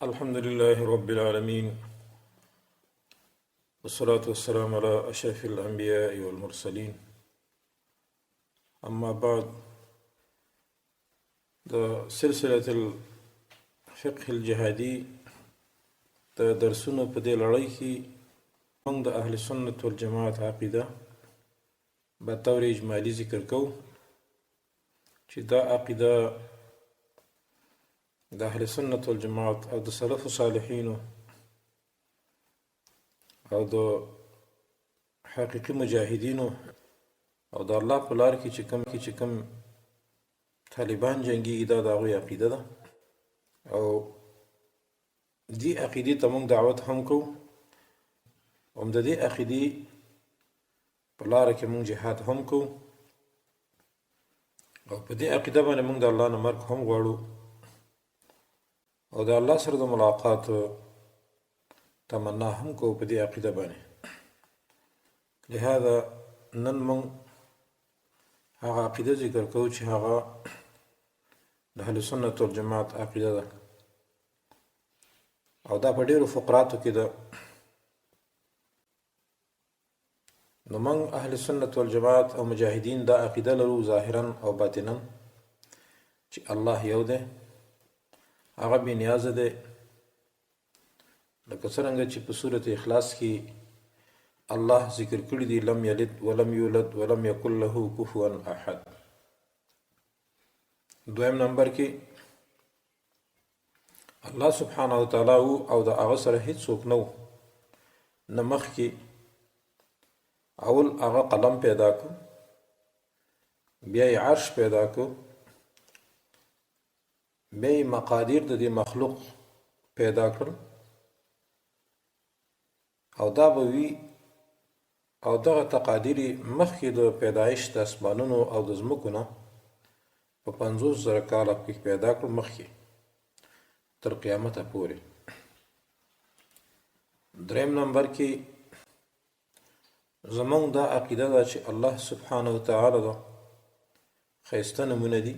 الحمد لله رب العالمين، والصلاة والسلام على أشرف الأنبياء والمرسلين. أما بعد، د سلسلة الفقه الجهادي د درسونو په دې لړۍ کې موږ د اهل سنت والجماعت عقیده به طور اجمالي ذکر کوو، چې دا عقیده د اهل سنت والجماعت او د سلف صالحینو او د حقیقي مجاهدینو او د الله په لار کې چې کوم طالبان جنګیږي، دا د هغوی عقیده ده او دې عقیدې ته موږ دعوت هم کوو. هم د دې عقیدې په لاره کې موږ جهاد هم کوو او په دې عقیده باندې موږ د الله نه مرګ هم غواړو او د الله سره د ملاقات تمنا هم کوو په دې عقیده باندې. لهذا نن موږ هغه عقیده ذکر کوو چې هغه د اهل سنت والجماعت عقیده ده او دا په ډیرو فقراتو کې ده. نو موږ اهل سنت والجماعت او مجاهدین دا عقیده لرو ظاهرا او باطنا چې الله یو دی، هغه بې نیازه دی، لکه څرنګه چې په سورة اخلاص کې الله ذکر کړی دی: لم یلد ولم یولد ولم یکن له کفوا احد. دویم نمبر کې الله سبحانه وتعالی او د هغه سره هیڅ څوک نه وو، نه مخکې. اول هغه قلم پیدا کو، بیا یې عرش پیدا کو، بیا یې مقادیر د دې مخلوق پیدا کړل او دا به وي او دغه تقادیر یې مخکې د پیدایش د اسمانونو او د ځمکو نه په 50,000 کاله کې پیدا کړو، مخکې تر قیامته پورې. دریم نمبر کې زمونږ دا عقیده ده چې الله سبحانه وتعالی ده ښایسته نومونه دي،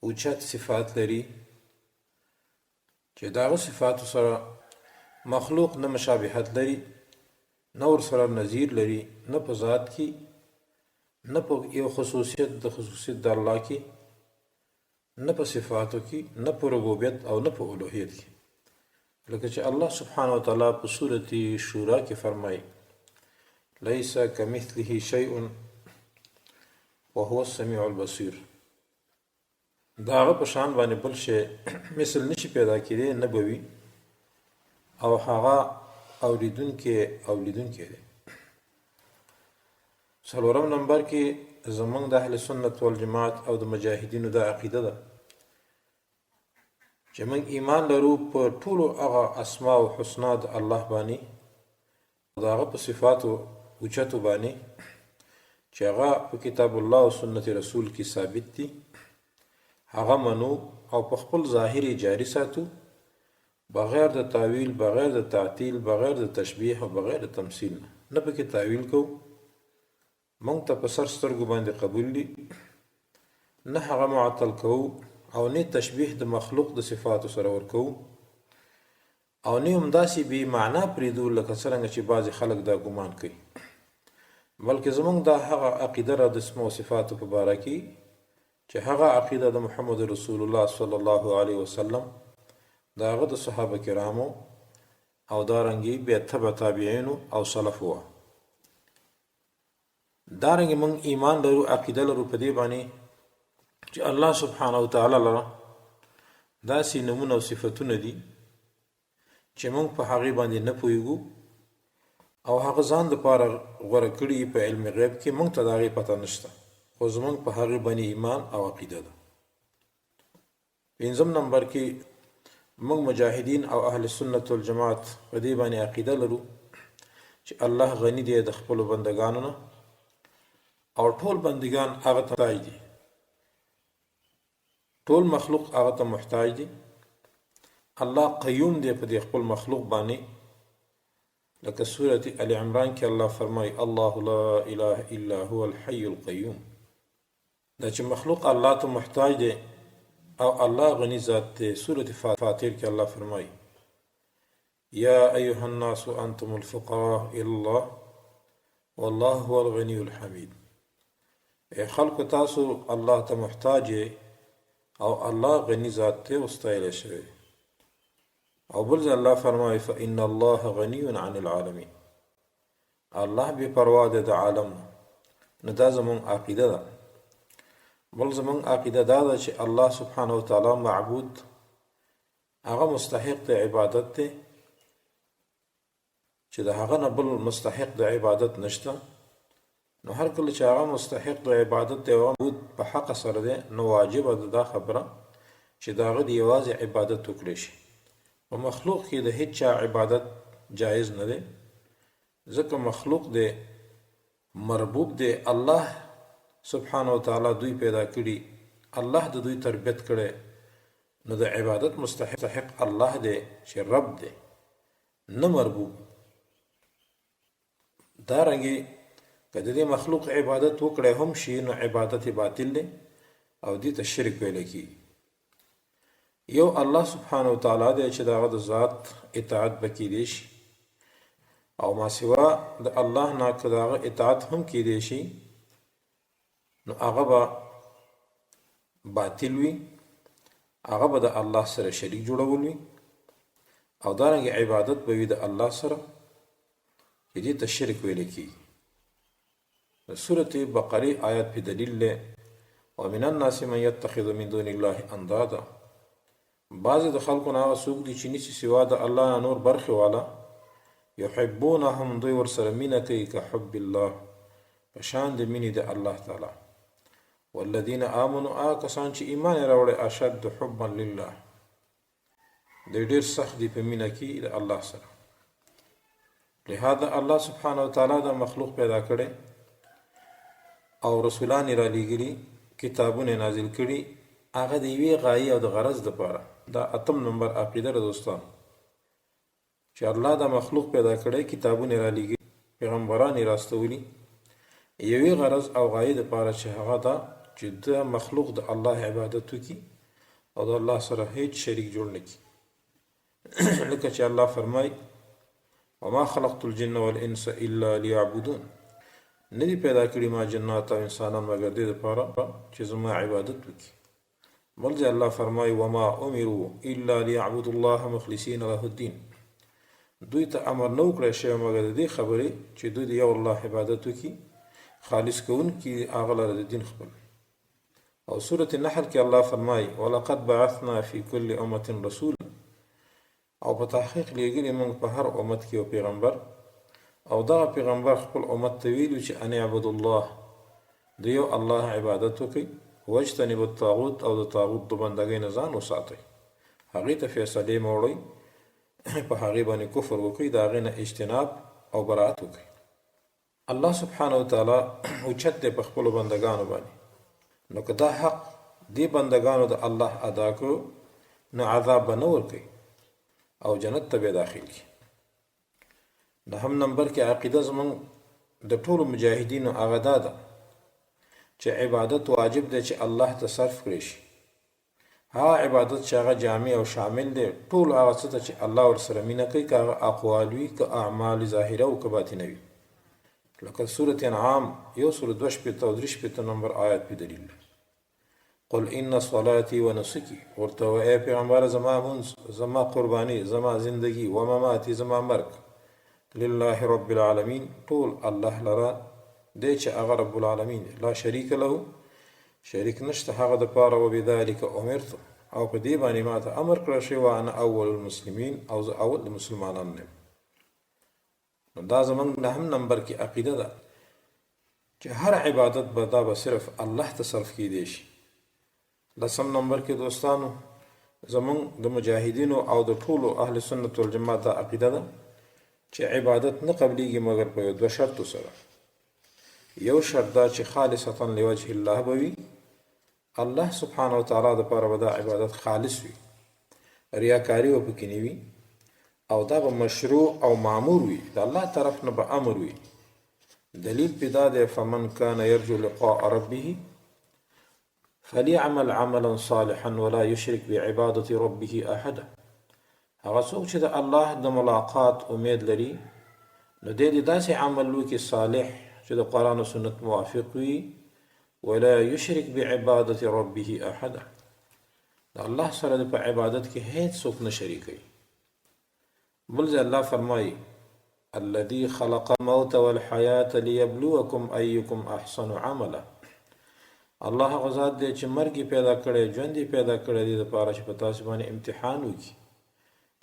اوچت صفات لري چې د هغه صفاتو سره مخلوق نه مشابهت لري، نه ورسره نظیر لري، نه په ذات کې، نه په یو خصوصیت د خصوصیت د الله کې، نه په صفاتو کې، نه په ربوبیت او نه په الوهیت کې، لکه چې الله سبحانه وتعالی په سورة شورا کې فرمایي: ليس كمثله شيء وهو السميع البصير. د هغه په شان باندې بل شی مثل نشي پیدا کېدی، نه به وي او هغه اوریدونکی او لیدونکی دی. څلورم نمبر کې زمونږ د اهل سنت والجماعت او د مجاهدینو دا عقیده ده چې موږ ایمان لرو په ټولو هغه اسماء او حسنا د الله باندې، د هغه په صفاتو اوچتو باندې چې هغه په کتاب الله او سنت رسول کې ثابت دي، هغه منو او په خپل ظاهر جاری ساتو، بغیر د تاویل، بغیر د تعطیل، بغیر د تشبیه او بغیر د تمثیل. نه پکې تاویل کو، مونږ ته په سر سترګو باندې قبول دي، نه هغه معطل کوو او نه تشبیه د مخلوق د صفاتو سره ورکوو او نه هم داسې بې معنا پرېږدو لکه څرنګه چې بعضې خلک دا ګمان کوي، بلکې زمونږ دا هغه عقیده را د اسماء او صفاتو په باره کې چې هغه عقیده د محمد رسول الله صلی الله علیه وسلم، د هغه د صحابه کرامو او دارنګې بیا تبع تابعینو او سلفو وه. دارنګې موږ ایمان لرو، عقیده لرو په دې باندې چې الله سبحانه وتعالی لره داسې نمونه او صفتونه دي چې موږ په هغې باندې نه پوهیږو او هغه ځان د پاره غوره کړي په علم غیب کې، موږ ته د هغې پته نشته، خو زموږ په هغې باندې ایمان او عقیده ده. پنځم نمبر کې موږ مجاهدین او اهل سنت والجماعت په دې باندې عقیده لرو چې الله غني دی د خپلو بندګانو نه او ټول بندګان هغه ته محتاج دي، ټول مخلوق هغه ته محتاج دي. الله قیوم دی په دې خپل مخلوق باندې، لکه سورة ال عمران کې الله فرمایي: الله لا اله الا هو الحي القیوم. دا چې مخلوق الله ته محتاج دی، او الله غني ذات دی. سورة فاطر کې الله فرمایي: یا ایها الناس انتم الفقراء الی الله والله هو الغنی الحمید. ای خلکو، تاسو الله ته محتاج یئ او الله غني ذات دی او ستایلی شوی. او بل ځای الله فرمایي: فإن الله غنی عن العالمین. الله بې پروا دی د عالم نه. نو دا زمونږ عقیده ده. بل زمونږ عقیده دا ده چې الله سبحانه وتعالی معبود، هغه مستحق د عبادت دی چې د هغه نه بل مستحق د عبادت نشته. نو هر کله چې هغه مستحق د عبادت دی او معبود په حق سره دی، نو واجبه ده دا خبره چې د هغه د یوازې عبادت وکړی شي. په مخلوق کې د هیچا عبادت جایز نه دی، ځکه مخلوق دی، مربوب دی. الله سبحانه وتعالی دوی پیدا کړي، الله د دوی تربیت کړي، نو د عبادت مستحق الله دی چې رب دی، نه مربوب. دارنګه که د دې مخلوق عبادت وکړی هم شي، نو عبادت یې باطل دی او دې ته شرک ویل کېږي. یو الله سبحانه وتعالی دی چې د هغه د ذات اطاعت به کېدی شي، او ما سوا د الله نه که د هغه اطاعت هم کېدی شي، نو هغه به باطل وي، هغه به د الله سره شریک جوړول وي، او دارنګه عبادت به وي د الله سره چې دې ته شرک ویل کېږي. د سورة بقرې آیات په دلیل دی: ومن الناس من یتخذ من دون الله اندادا. بعضې د خلکو نه هغه څوک دي چې نیسي سوا د الله نه نور برخې والا، یحبونهم، دوی ورسره مینه کوي، که حب الله، په شان د مینې د الله تعالی. والذین آمنوا، هغه کسان چې ایمان یې راوړی، اشد حبا لله، دوی ډېر سخت دي په مینه کې د الله سره. لهذا الله سبحانه وتعالی دا مخلوق پیدا کړی او رسولان یې رالیږلي، کتابونه یې نازل کړي، هغه د یوې غایې او د غرض دپاره. دا اتم نمبر عقیده ده دوستانو، چې الله دا مخلوق پیدا کړی، کتابونه یې رالیږلي، پیغمبران یې راستولي، یوې غرض او غایې دپاره، چې هغه دا چې د مخلوق د الله عبادت وکړي او د الله سره هیڅ شریک جوړ نه کړي. لکه چې الله فرمایي: وما خلقت الجن والانس الا ليعبدون. نه دي پیدا کړي ما جنات او انسانان مګر دې دپاره چې زما عبادت وکړي. بل ځای الله فرمایي: وما امروا الا ليعبدوا الله مخلصین له الدین. دوی ته امر نه وکړی شوی مګر د دې خبرې چې دوی د یو الله عبادت وکړي، خالص کوونکي هغه لره د دین خپل. او سورة النحل کې الله فرمایي: ولقد بعثنا فی کل امة رسولا. او په تحقیق لیږلي موږ په هر امت کې یو پیغمبر، او دغه پیغمبر خپل امت ته ویلو چې ان اعبدوا الله، د یو الله عبادت وکړئ، واجتنبوا الطاغوت، او د طاغوت د بندګۍ نه ځان وساتئ، هغې ته فیصلې مه وړئ، په هغې باندې کفر وکړئ، د هغې نه اجتناب او برائت وکړئ. الله سبحانه وتعالی اوچت دی په خپلو بندګانو باندې، نو که دا حق دې بندګانو د الله ادا کړو، نو عذاب به نه ورکوي او جنت ته به داخل کړي. نهم نمبر کې عقیده زمونږ د ټولو مجاهدینو هغه دا ده چې عبادت واجب دی چې الله ته صرف کړی شي. هغه عبادت چې هغه جامع او شامل دی ټول هغه څه ته چې الله ورسره مینه کوي، که هغه اقوال وي، که اعمال ظاهره او که باطنه وي. لکه سورة انعام 162 او 63 نمبر آیات په دلیل دی: قل ان صلاتي ونسکي. ورته وایه پیغمبر، زما مونځ، زما قرباني، زما زندگی، و مماتي، زما مرګ، لله رب العالمین، ټول الله لره دی چې هغه رب العالمین دی، لا شریک له، شریک نشته هغه د پاره، وبذلک امرت، او په دې باندې ما ته امر کړی شوی، وانا اول المسلمین، او زه اول د مسلمانانو نه. نو دا زمونږ نهم نمبر کې عقیده ده چې هر عبادت به دا به صرف الله ته صرف کیدی شي. لسم نمبر کې دوستانو، زمونږ د مجاهدینو او د ټولو اهل سنت والجماعت دا عقیده ده چې عبادت نه قبلیږي مګر په یو دوه شرطو سره. یو شرط دا چې خالصتا لوجه الله به وي، الله سبحانه وتعالی د پاره به دا عبادت خالص وي، ریاکاری به پکې نه وي، او دا به مشروع او مامور وي، د الله طرف نه به امر وي. دلیل پې دا دی: فمن کان یرجو لقاء ربه فليعمل عملا صالحا ولا يشرك بعبادة ربه احدا. هغه څوک چې د الله د ملاقات امید لري نو دی دې داسې عمل وکړي صالح چې د قرآن او سنت موافق وي، ولا يشرك بعبادة ربه احدا، د الله سره په عبادت کې هیڅ څوک نه شریکوي. بل ځای الله فرمایي الذي خلق الموت والحياة ليبلوكم أيكم أحسن عملا. الله هغه ذات دی چې مرګ یې پیدا کړی، ژوند یې پیدا کړی، دې دپاره چې په تاسو باندې امتحان وکړي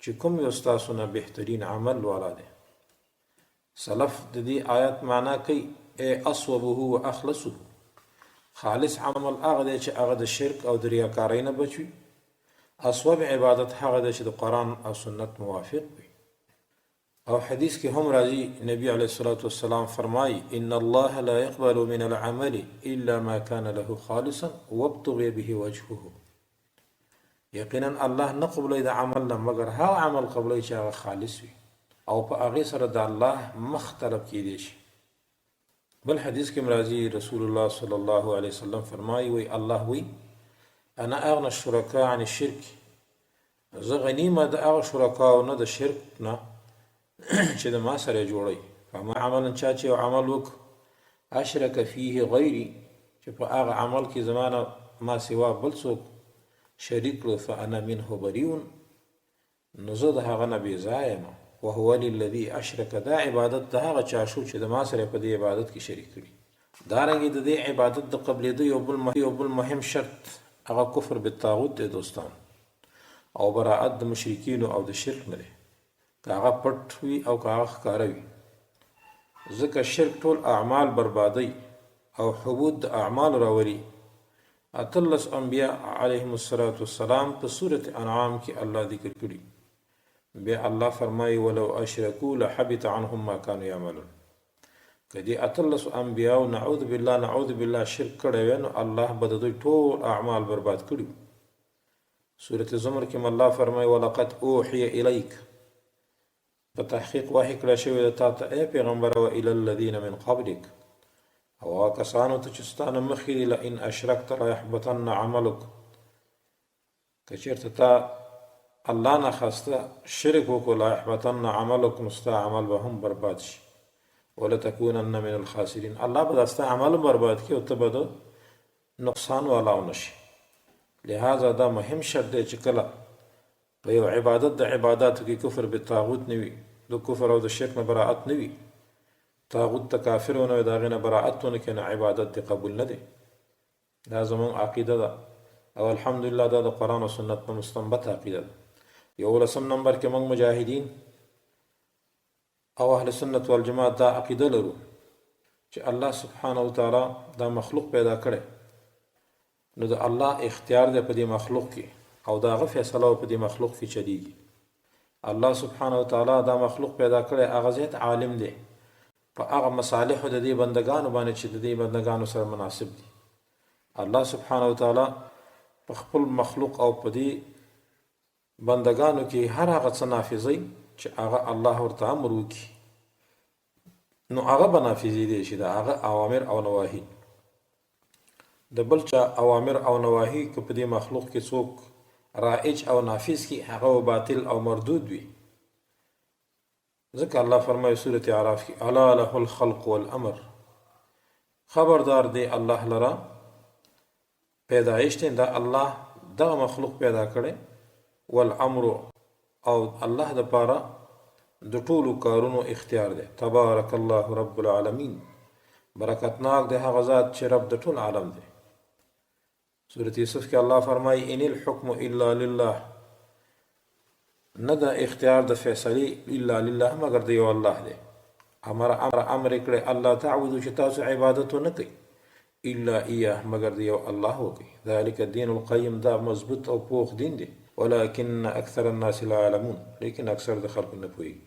چې کوم یو ستاسو نه بهترین عمل والا دی. سلف د دې آیت معنا کوي ای اصوبه و اخلصه، خالص عمل هغه دی چې هغه د شرک او د ریاکارۍ نه بچ وي، اصوب عبادت هغه دی چې د قرآن او سنت موافق وي. او حدیث کې هم راځي نبی علیه الصلاة والسلام فرمایي ان الله لا يقبل من العمل الا ما كان له خالصا وابتغي به وجهه. یقینا الله نه قبلوي د عمل نه مګر هغه عمل قبلوي چې هغه خالص وي او په هغې سره د الله مخ طلب کیدی شي. بل حدیث کې راځي رسول الله صلی الله علیه وسلم فرمایي وی الله وی انا اغنى الشرکاء عن الشرک، زه غنی ما د هغه شرکاو نه د شرک نه چې د ما سره جوړوي. فما عملا، چا چې یو عمل وکړ اشرک فیه غیري، چې په هغه عمل کې زما نه ما سوا بل څوک شریک کړو، فانا منه بریء، نو زه د هغه نه بېځایه یم. وهو للذي اشرک، دا عبادت د هغه چا شو چې د ما سره په دې عبادت کې شریک کړي. دارنګه د دې عبادت د قبلېدو یو بل مهم شرط هغه کفر بالطاغوت دی دوستان، او براءت د مشرکینو او د شرک نه دی، که هغه پټ وي او که هغه ښکاره وي، ځکه شرک ټول اعمال بربادوي او حبوط د اعمالو راولي. 18 انبیاء علیهم الصلاة والسلام په سورة انعام کې الله ذکر کړي. بیا الله فرمایي ولو اشرکو لحبط عنهم ما كانوا يعملون. که دې 18 انبیاء نعوذ بالله نعوذ بالله شرک کړی وی نو الله به د دوی ټول اعمال برباد کړي. سورة زمر کې الله فرمایي ولقد اوحي الیک، په تحقیق وحی کړی شوې ده تا ته ای پیغمبره، و الی الذین من قبلک، او هغه کسانو ته چې ستا نه مخکې دي، لئن اشرکت لیحبطن عملک، که چېرته تا الله نه خواسته شرک وکړو لیحبطن عملک، نو ستا عمل به هم برباد شي، ولتکونن من الخاسرین، الله به دا ستا عمل هم برباد کړي او ته به د نقصان والا ونه شي. لهذا دا مهم شرط دی چې کله په یو عبادت د عباداتو کې کفر بالطاغوت نه وي، د کفر او د شرک نه براءت نه وي، طاغوت ته کافر ونه وي، د هغې نه براءت ونه کړي، نو عبادت دې قبول نه دی. دا زموږ عقیده ده او الحمدلله دا د قرآن او سنت نه مستنبته عقیده ده. 11 نمبر کې موږ مجاهدین او اهل سنت والجماعت دا عقیده لرو چې الله سبحانه وتعالی دا مخلوق پیدا کړی، نو د الله اختیار دی په دې مخلوق کې او د هغه فیصله په دې مخلوق کې چلیږي. الله سبحانه وتعالی دا مخلوق پیدا کړی، هغه زیات عالم دی په هغه مصالحو د دې بندګانو باندې چې د دې بندګانو سره مناسب دي. الله سبحانه وتعالی په خپل مخلوق او په دې بندګانو کې هر هغه څه نافذوي چې هغه الله ورته امر وکړي، نو هغه به نافذېدی شي. د هغه اوامر او نواهي، د بل چا اوامر او نواهي که په دې مخلوق کې څوک رائج او نافذ کړي، هغه به باطل او مردود وي. ځکه الله فرمایي سورة اعراف کې الا له الخلق والامر، خبردار دی الله لره پیدایش دی، دا الله دغه مخلوق پیدا کړی، والامر او الله د پاره د ټولو کارونو اختیار دی. تبارک الله رب العالمین، برکتناک دی هغه ذات چې رب د ټول عالم دی. سورة یوسف کې الله فرمایي ان الحکم الا لله، نه د اختیار د فیصلې الا لله مګر د یو الله دی. امر امر امر کړی الله تعبدو چې تاسو عبادت ونه کوئ الا ایاه مګر د یو الله وکړئ. ذلک الدین القیم، دا مضبوط او پوخ دین دی. ولکن اکثر الناس لا يعلمون، لیکن اکثر د خلکو نه پوهیږي.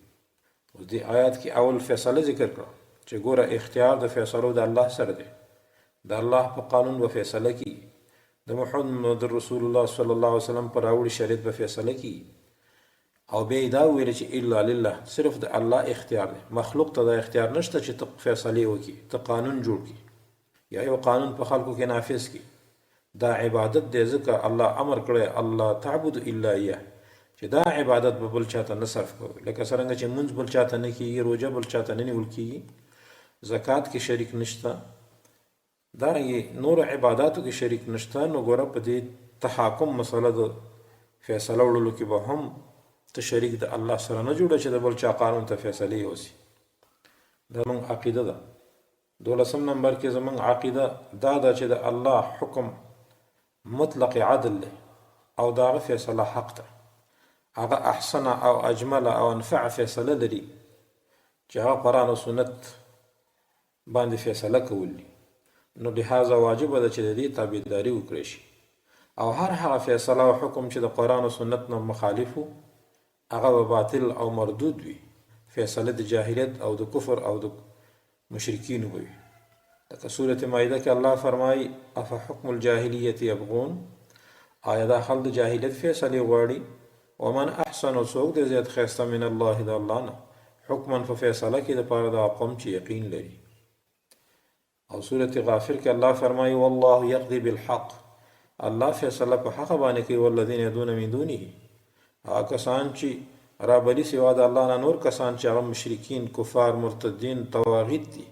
اوس دې آیات کې اول فیصله ذکر کړه چې ګوره اختیار د فیصلو د الله سره دی، د الله په قانون به فیصله کیږي، د محمد رسول الله صلی الله علیه وسلم پر راوړي شریعت به فیصله کیږي. او بیا یې دا وویل چې الا لله، صرف د الله اختیار دی، مخلوق ته دا اختیار نشته چې ته فیصلې وکړي، ته قانون جوړ کړي یا یو قانون په خلکو کې نافذ کړي. دا عبادت دی، ځکه الله امر کړی الله تعبد الا ایه، چې دا عبادت به بل چاته نه صرف کوي. لکه څرنګه چې مونځ بل چاته نه کیږي، روژه بل چاته نه نیول کیږي، زکات کې شریک نشته، دارنګه نورو عباداتو کې شریک نشته، نو ګوره په دې تحاکم مسله د فیصله وړلو کې به هم ته شریک د الله سره نه جوړه چې د بل چا قانون ته فیصلې یوسي. دا زموږ عقیده ده. دولسم نمبر کې زموږ عقیده دا ده چې د الله حکم مطلق عدل دی او د هغه فیصله حق ده. هغه احسنه او اجمله او انفع فیصله لري چې هغه قرآن او سنت باندې فیصله کول دي، نو لهذا واجبه ده چې د دې تابعداري وکړی شي او هر هغه فیصله او حکم چې د قرآن او سنت نه مخالف وو هغه به باطل او مردود وي، فیصله د جاهلیت او د کفر او د مشرکینو به وي. لکه سورة مائده کې الله فرمایي افحکم الجاهلیت یبغون، آیا دا خلک د جاهلیت فیصلې غواړي؟ ومن احسن، څوک دی زیات ښایسته من الله د الله نه حکما په فیصله کې دپاره د قوم چې یقین لري. او سورة غافر کې الله فرمایي والله یقضي بالحق، الله فیصله په حق باندې کوي. والذین یدعون من دونه، هغه کسان چې رابلي سوا د الله نه نور کسان چې هغه مشرکین، کفار، مرتدین، طواغیت دي،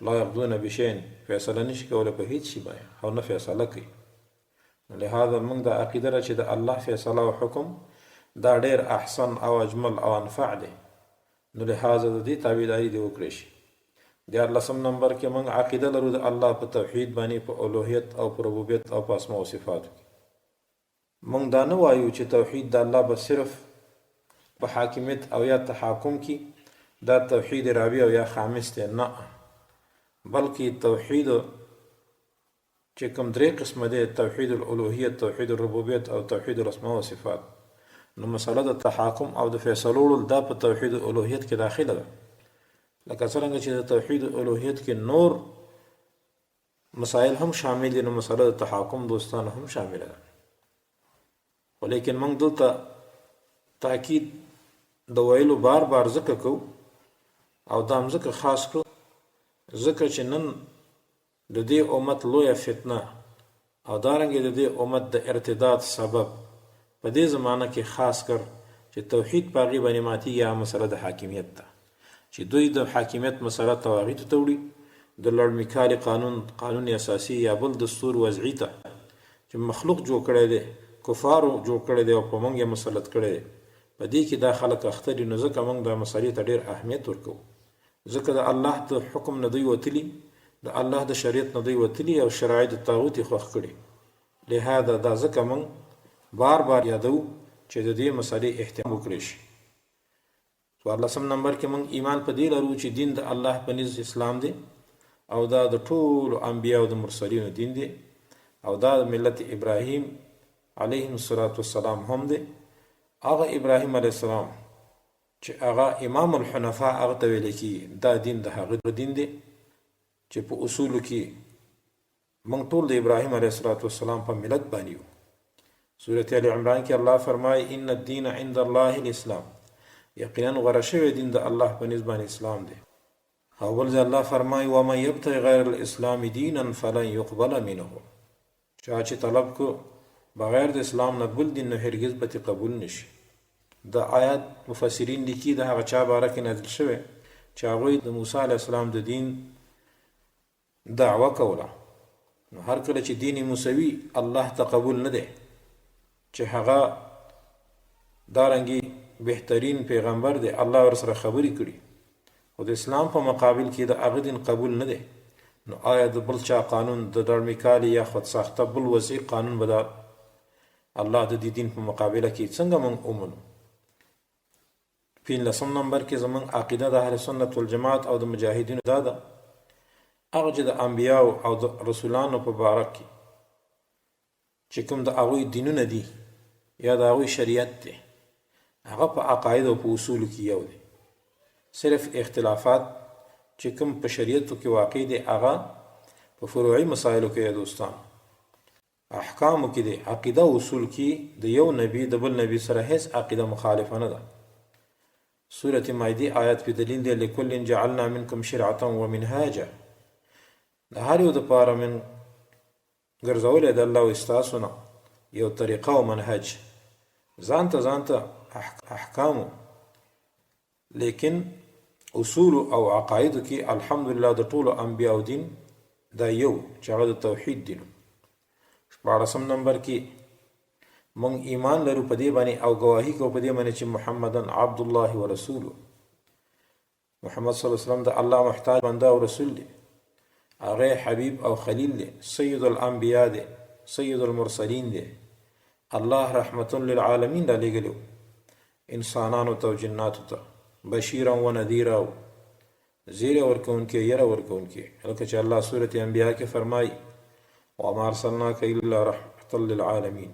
لا یقضون بشیء، فیصله نشي کولی په هیڅ شي باندې او نه فیصله کوي. نو لهذا موږ دا عقیده ده چې د الله فیصله او حکم دا ډیر احسن او اجمل او انفع دی، نو لهذا د دې تابعداري دې وکړی شي. دیارلسم نمبر کې موږ عقیده لرو د الله په توحید باندې، په الوهیت او په ربوبیت او په اسماء او صفاتو کې. موږ دا نه وایو چې توحید د الله به صرف په حاکمیت او یا تحاکم کې دا توحید رابع او یا خامس دی، نه، بلکې توحید چې کوم درې قسمه دی، توحید الالوهیت، توحید الربوبیت او توحید الاسماء و صفات، نو مسله د تحاکم او د فیصلو وړل دا په توحید الالوهیت کې داخله ده. لکه څرنګه چې د توحید الالوهیت کې نور مسائل هم شامل دي، نو مسله د تحاکم دوستانو هم شامله ده. خو لیکن موږ دلته تاکید د ویلو بار بار ځکه کوو او دا هم ځکه خاص کړو، ځکه چې نن د دې امت لویه فتنه او دارنګه د دې امت د ارتداد سبب په دې زمانه کې خاص کر چې توحید په هغې باندې ماتېږي، هغه مسله د حاکمیت ده چې دوی د حاکمیت مسله طواغیتو ته وړي، د لړمیکالي قانون، قانون اساسي یا بل دستور وضعي ته چې مخلوق جوړ کړی دی، کفارو جوړ کړی دی او په موږ یې مسلط کړی دی، په دې کې دا خلک اخته دي. نو ځکه موږ دا مسلې ته ډېر اهمیت ورکوو، ځکه د الله د حکم نه دوی وتلي، د الله د شریعت نه دوی وتلي او شرایط د طاغوت یې خوښ کړي. لهذا دا ځکه موږ بار بار یادوو چې د دې مسلې اهتمام وکړی شي. څوارلسم نمبر کې موږ ایمان په دې لرو چې دین د الله په نزد اسلام دی او دا د ټولو انبیاء او د مرسلینو دین دی او دا د ملت ابراهیم علیهم الصلاة والسلام هم دی. هغه ابراهیم علیه السلام چې هغه امام الحنفاء هغه ته ویل کیږي، دا دین د هغه دین دی چې په اصولو کې موږ ټول د ابراهیم علیه السلام په ملت باندې یو. سورة آل عمران کې الله فرمایي ان الدین عند الله الاسلام، یقینا غوره شوی دین د الله په نزد باندې اسلام دی. او بل ځای الله فرمایي ومن یبتغ غیر الاسلام دینا فلن یقبل منه، چا چې طلب کو بغیر د اسلام نه بل دین نو هرګز به ترې قبول نشي. دا آیات مفسرین لیکي د هغه چا باره کې نازل شوی چې هغوی د موسی علیه السلام د دین دعوه کوله. نو هر کله چې دین موسوي الله ته قبول نه دی چې هغه دارنګي بهترین پیغمبر دی، الله ورسره خبرې کړي، خو د اسلام په مقابل کې د هغه دین قبول نه دی، نو آیا د بل چا قانون د دړمیکالي یا خود ساخته بل وضعي قانون به د الله د دې دین په مقابله کې څنګه موږ ومنو؟ پنځلسم نمبر کې زموږ عقیده د اهل سنت والجماعت او د مجاهدینو دا ده، هغه چې د انبیاو او د رسولانو په باره کې چې کوم د هغوی دینونه دي یا د هغوی شریعت دی، هغه په عقاید او په اصولو کې یو دی. صرف اختلافات چې کوم په شریعتو کې واقع دی هغه په فروعي مسایلو کې دی دوستان، احکامو کې دی. عقیده او اصول کې د یو نبی د بل نبی سره هیڅ عقیده مخالفه نه ده. سورة مائده آیت په دلیل دی لکل جعلنا منکم شرعة ومنهاجا، د هر یو دپاره من ګرځولی د الله وایي ستاسو نه یو طریقه او منهج، ځانته ځانته احکامو، لیکن اصول او عقایدو کې الحمدلله د ټولو انبیاو دین دا یو چې هغه د توحید دین. شپاړسم نمبر کې مونږ ایمان لرو په دې باندې او ګواهي کوو په دې باندې چې محمدن عبد الله ورسوله، محمد صلی الله علیه وسلم د الله محتاج بنده او رسول دی، هغه حبیب او خلیل دی، سید الانبیاء دی، سید المرسلین دی، الله رحمت للعالمین را لېږلی انسانانو ته او جناتو ته، بشیرا و نذیرا، زیری ورکوونکی، یره ورکوونکی، لکه چې الله سورة انبیاء کې فرمایي وما ارسلناک الا رحمة للعالمین،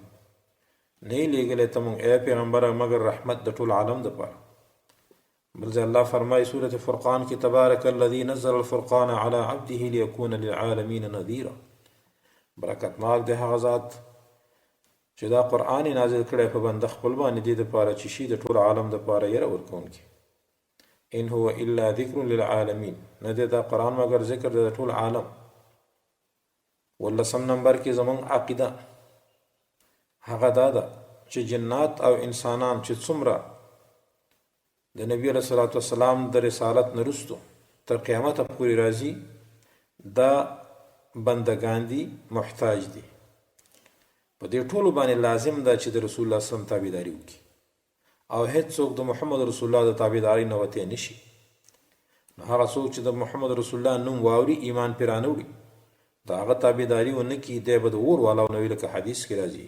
نه یې لېږلی ته مونږ ای پیغمبره مګر رحمت د ټول عالم دپاره. بل ځای الله فرمایي سورة فرقان کې تبارک الذي نزل الفرقان على عبده ليكون للعالمین نذیرا، برکتناک دی هغه ذات چې دا قرآن یې نازل کړی په بنده خپل باندې دې دپاره چې شي د ټول عالم دپاره یره ورکوونکی. ان هو الا ذکر للعالمین، نه دی دا قرآن مګر ذکر دی د ټول عالم. ولسم نمبر کې زمونږ عقیده هغه دا ده چې جنات او انسانان چې څومره د نبی علیه الصلاة والسلام د رسالت نه وروسته تر قیامته پورې راځي، دا بندګان دي، محتاج دي. په دې ټولو باندې لازم ده چې د رسول الله صلی الله علیه وسلم تابعداري وکړي او هیڅوک د محمد رسول الله د تابعدارۍ نه وتی نه شي. نو هغه څوک چې د محمد رسول الله نوم واوري، ایمان پرې رانه وړي، د هغه تابعداري ونه کړي، دی به د اور والاو نه وي، لکه حدیث کې راځي.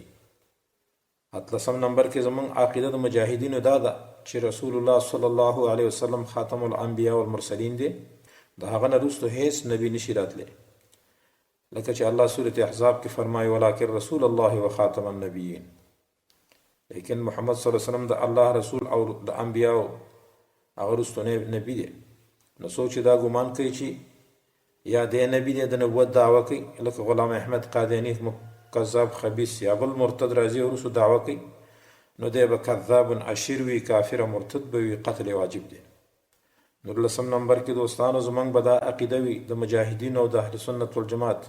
اتلسم نمبر کې زمونږ عقیده د مجاهدینو دا ده چې رسول الله صلی الله علیه وسلم خاتم الانبیاء والمرسلین دی، د هغه نه وروسته هیڅ نبی نشي راتلی، لکه چې الله سورة احزاب کې فرمایي ولکن رسول الله وخاتم النبیین، لیکن محمد صلی الله علیه وسلم د الله رسول او د انبیاء هغه وروسته نبی دی. نو څوک چې دا ګمان کوي چې یا دی نبی دی، د نبوت دعوه کوي، لکه غلام احمد قادیانی کذاب خبیث یا بل مرتد راځي او وروسته دعوه کوي، نو دی به کذاب اشیر وي، کافر مرتد به وي، قتل واجب دی. نولسم نمبر کې دوستانو زمونږ به دا عقیده وي د مجاهدینو او د اهل سنت والجماعت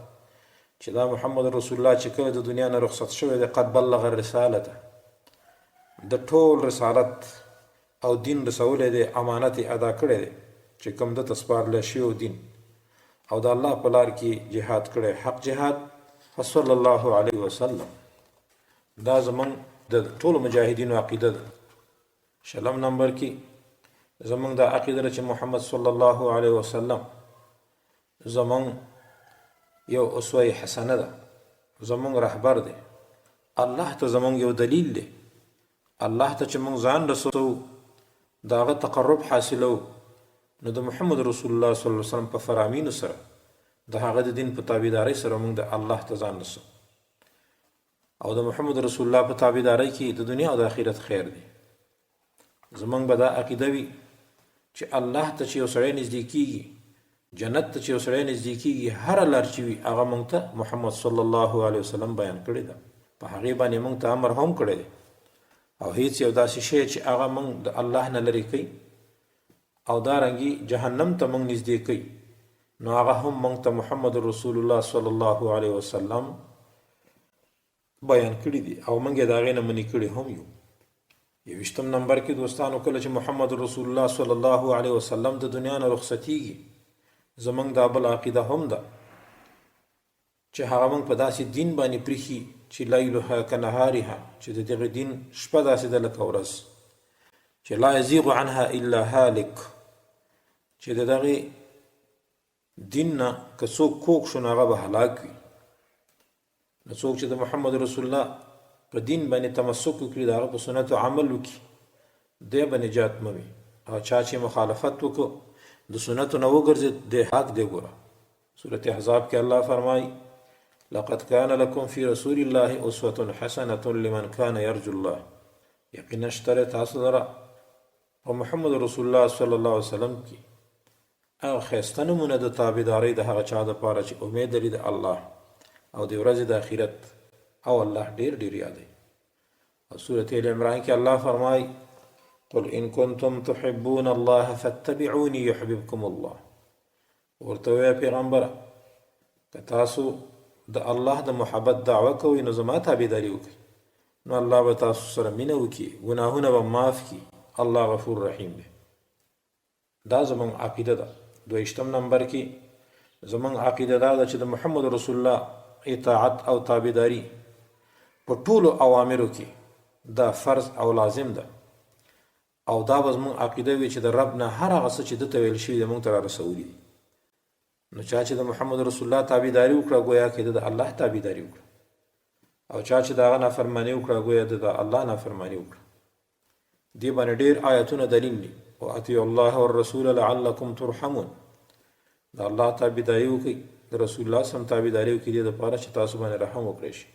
چې دا محمد رسول الله چې کله د دنیا نه رخصت شوی دی، قد بلغ الرسالته، د ټول رسالت او دین رسولی دی، امانت یې ادا کړی دی چې کوم ده ته سپارلی شوی دین، او د الله په لار کې جهاد کړی، حق جهاد، فصلی الله علیه وسلم. دا زمونږ د ټولو مجاهدینو عقیده ده. شلم نمبر کې زمونږ دا عقیده ده چې محمد صلی الله علیه وسلم زمونږ یو اسوه حسنه ده، زمونږ رهبر دی، الله ته زمونږ یو دلیل دی، الله ته چې مونږ ځان رسوو، د هغه تقرب حاصلو، نو د محمد رسول الله صلی الله علیه وسلم په فرامینو سره، د هغه د دین په تابعدارۍ سره مونږ د الله ته ځان رسوو، او د محمد رسول الله په تابعدارۍ کې د دنیا او د آخرت خیر دی. زمونږ به دا عقیده وي چې الله ته چې یو سړی نږدې کیږي، جنت ته چې یو سړی نږدې کیږي، هره لار چې وي هغه مونږ ته محمد صلی الله علیه وسلم بیان کړې ده، په هغې باندې مونږ ته امر هم کړی دی، او هیڅ یو داسې شی چې هغه مونږ د الله نه لرې کوي او دارنګي جهنم ته مونږ نږدې کوي، نو هغه هم مونږ ته محمد رسول الله صلی الله علیه وسلم بیان کړي دي، او مونږ یې د هغې نه منې کړي هم یو. یوویشتم نمبر کې دوستانو کله چې محمد رسول الله صلی الله علیه وسلم د دنیا نه رخصتیږي، زمونږ دا بل عقیده هم ده چې هغه مونږ په داسې دین باندې پریښي چې لیلها کنهارها، چې د دغه دین شپه داسې ده لکه ورځ، چې لا یزیغ عنها الا هالک، چې د دغه دین نه که څوک کوږ شو نو هغه به هلاک وي. نو څوک چې د محمد رسول الله په دین باندې تمسک وکړي، د هغه په سنتو عمل وکړي، دی به نجات مومي، او چا چې مخالفت وکړو، د سنتو نه وګرځېد، دی هلاک دی. ګوره سورة احزاب کې الله فرمایي لقد كان لكم في رسول الله اسوة حسنة لمن كان يرجو الله، یقینا شته تاسو لره په محمد رسول الله صلی الله علیه وسلم کې هغه ښایسته نمونه د تابعدارۍ د هغه چا دپاره چې امید لري د الله او د ورځې د آخرت، او الله ډیر ډیر یادوي. او سورة ال عمران کې الله فرمایي قل ان کنتم تحبون الله فاتبعوني يحببكم الله، ورته ووایه پیغمبره که تاسو د الله د محبت دعوه کوئ نو زما تابعداري وکړئ، نو الله به تاسو سره مینه وکړي، ګناهونه به معاف کړي، الله غفور رحیم دی. دا زمونږ عقیده ده. دویشتم نمبر کې زمونږ عقیده دا ده چې د محمد رسول الله اطاعت او تابعداري په ټولو اوامرو کې دا فرض او لازم ده، او دا به زمونږ عقیده وي چې د رب نه هر هغه څه چې ده ته ویل شوي دي مونږ ته را رسولي دي. نو چا چې د محمد رسول الله تابعداري وکړه ګویا کې د الله تابعداري وکړه، او چا چې د هغه نافرماني وکړه ګویا د الله نافرماني وکړه. دې باندې ډېر آیتونه دلیل دي. او اطیعوا الله والرسول لعلکم ترحمون، د الله تابعداري وکړئ، د رسول الله سم تابعداري وکړئ، دې دپاره چې تاسو باندې رحم وکړی شي.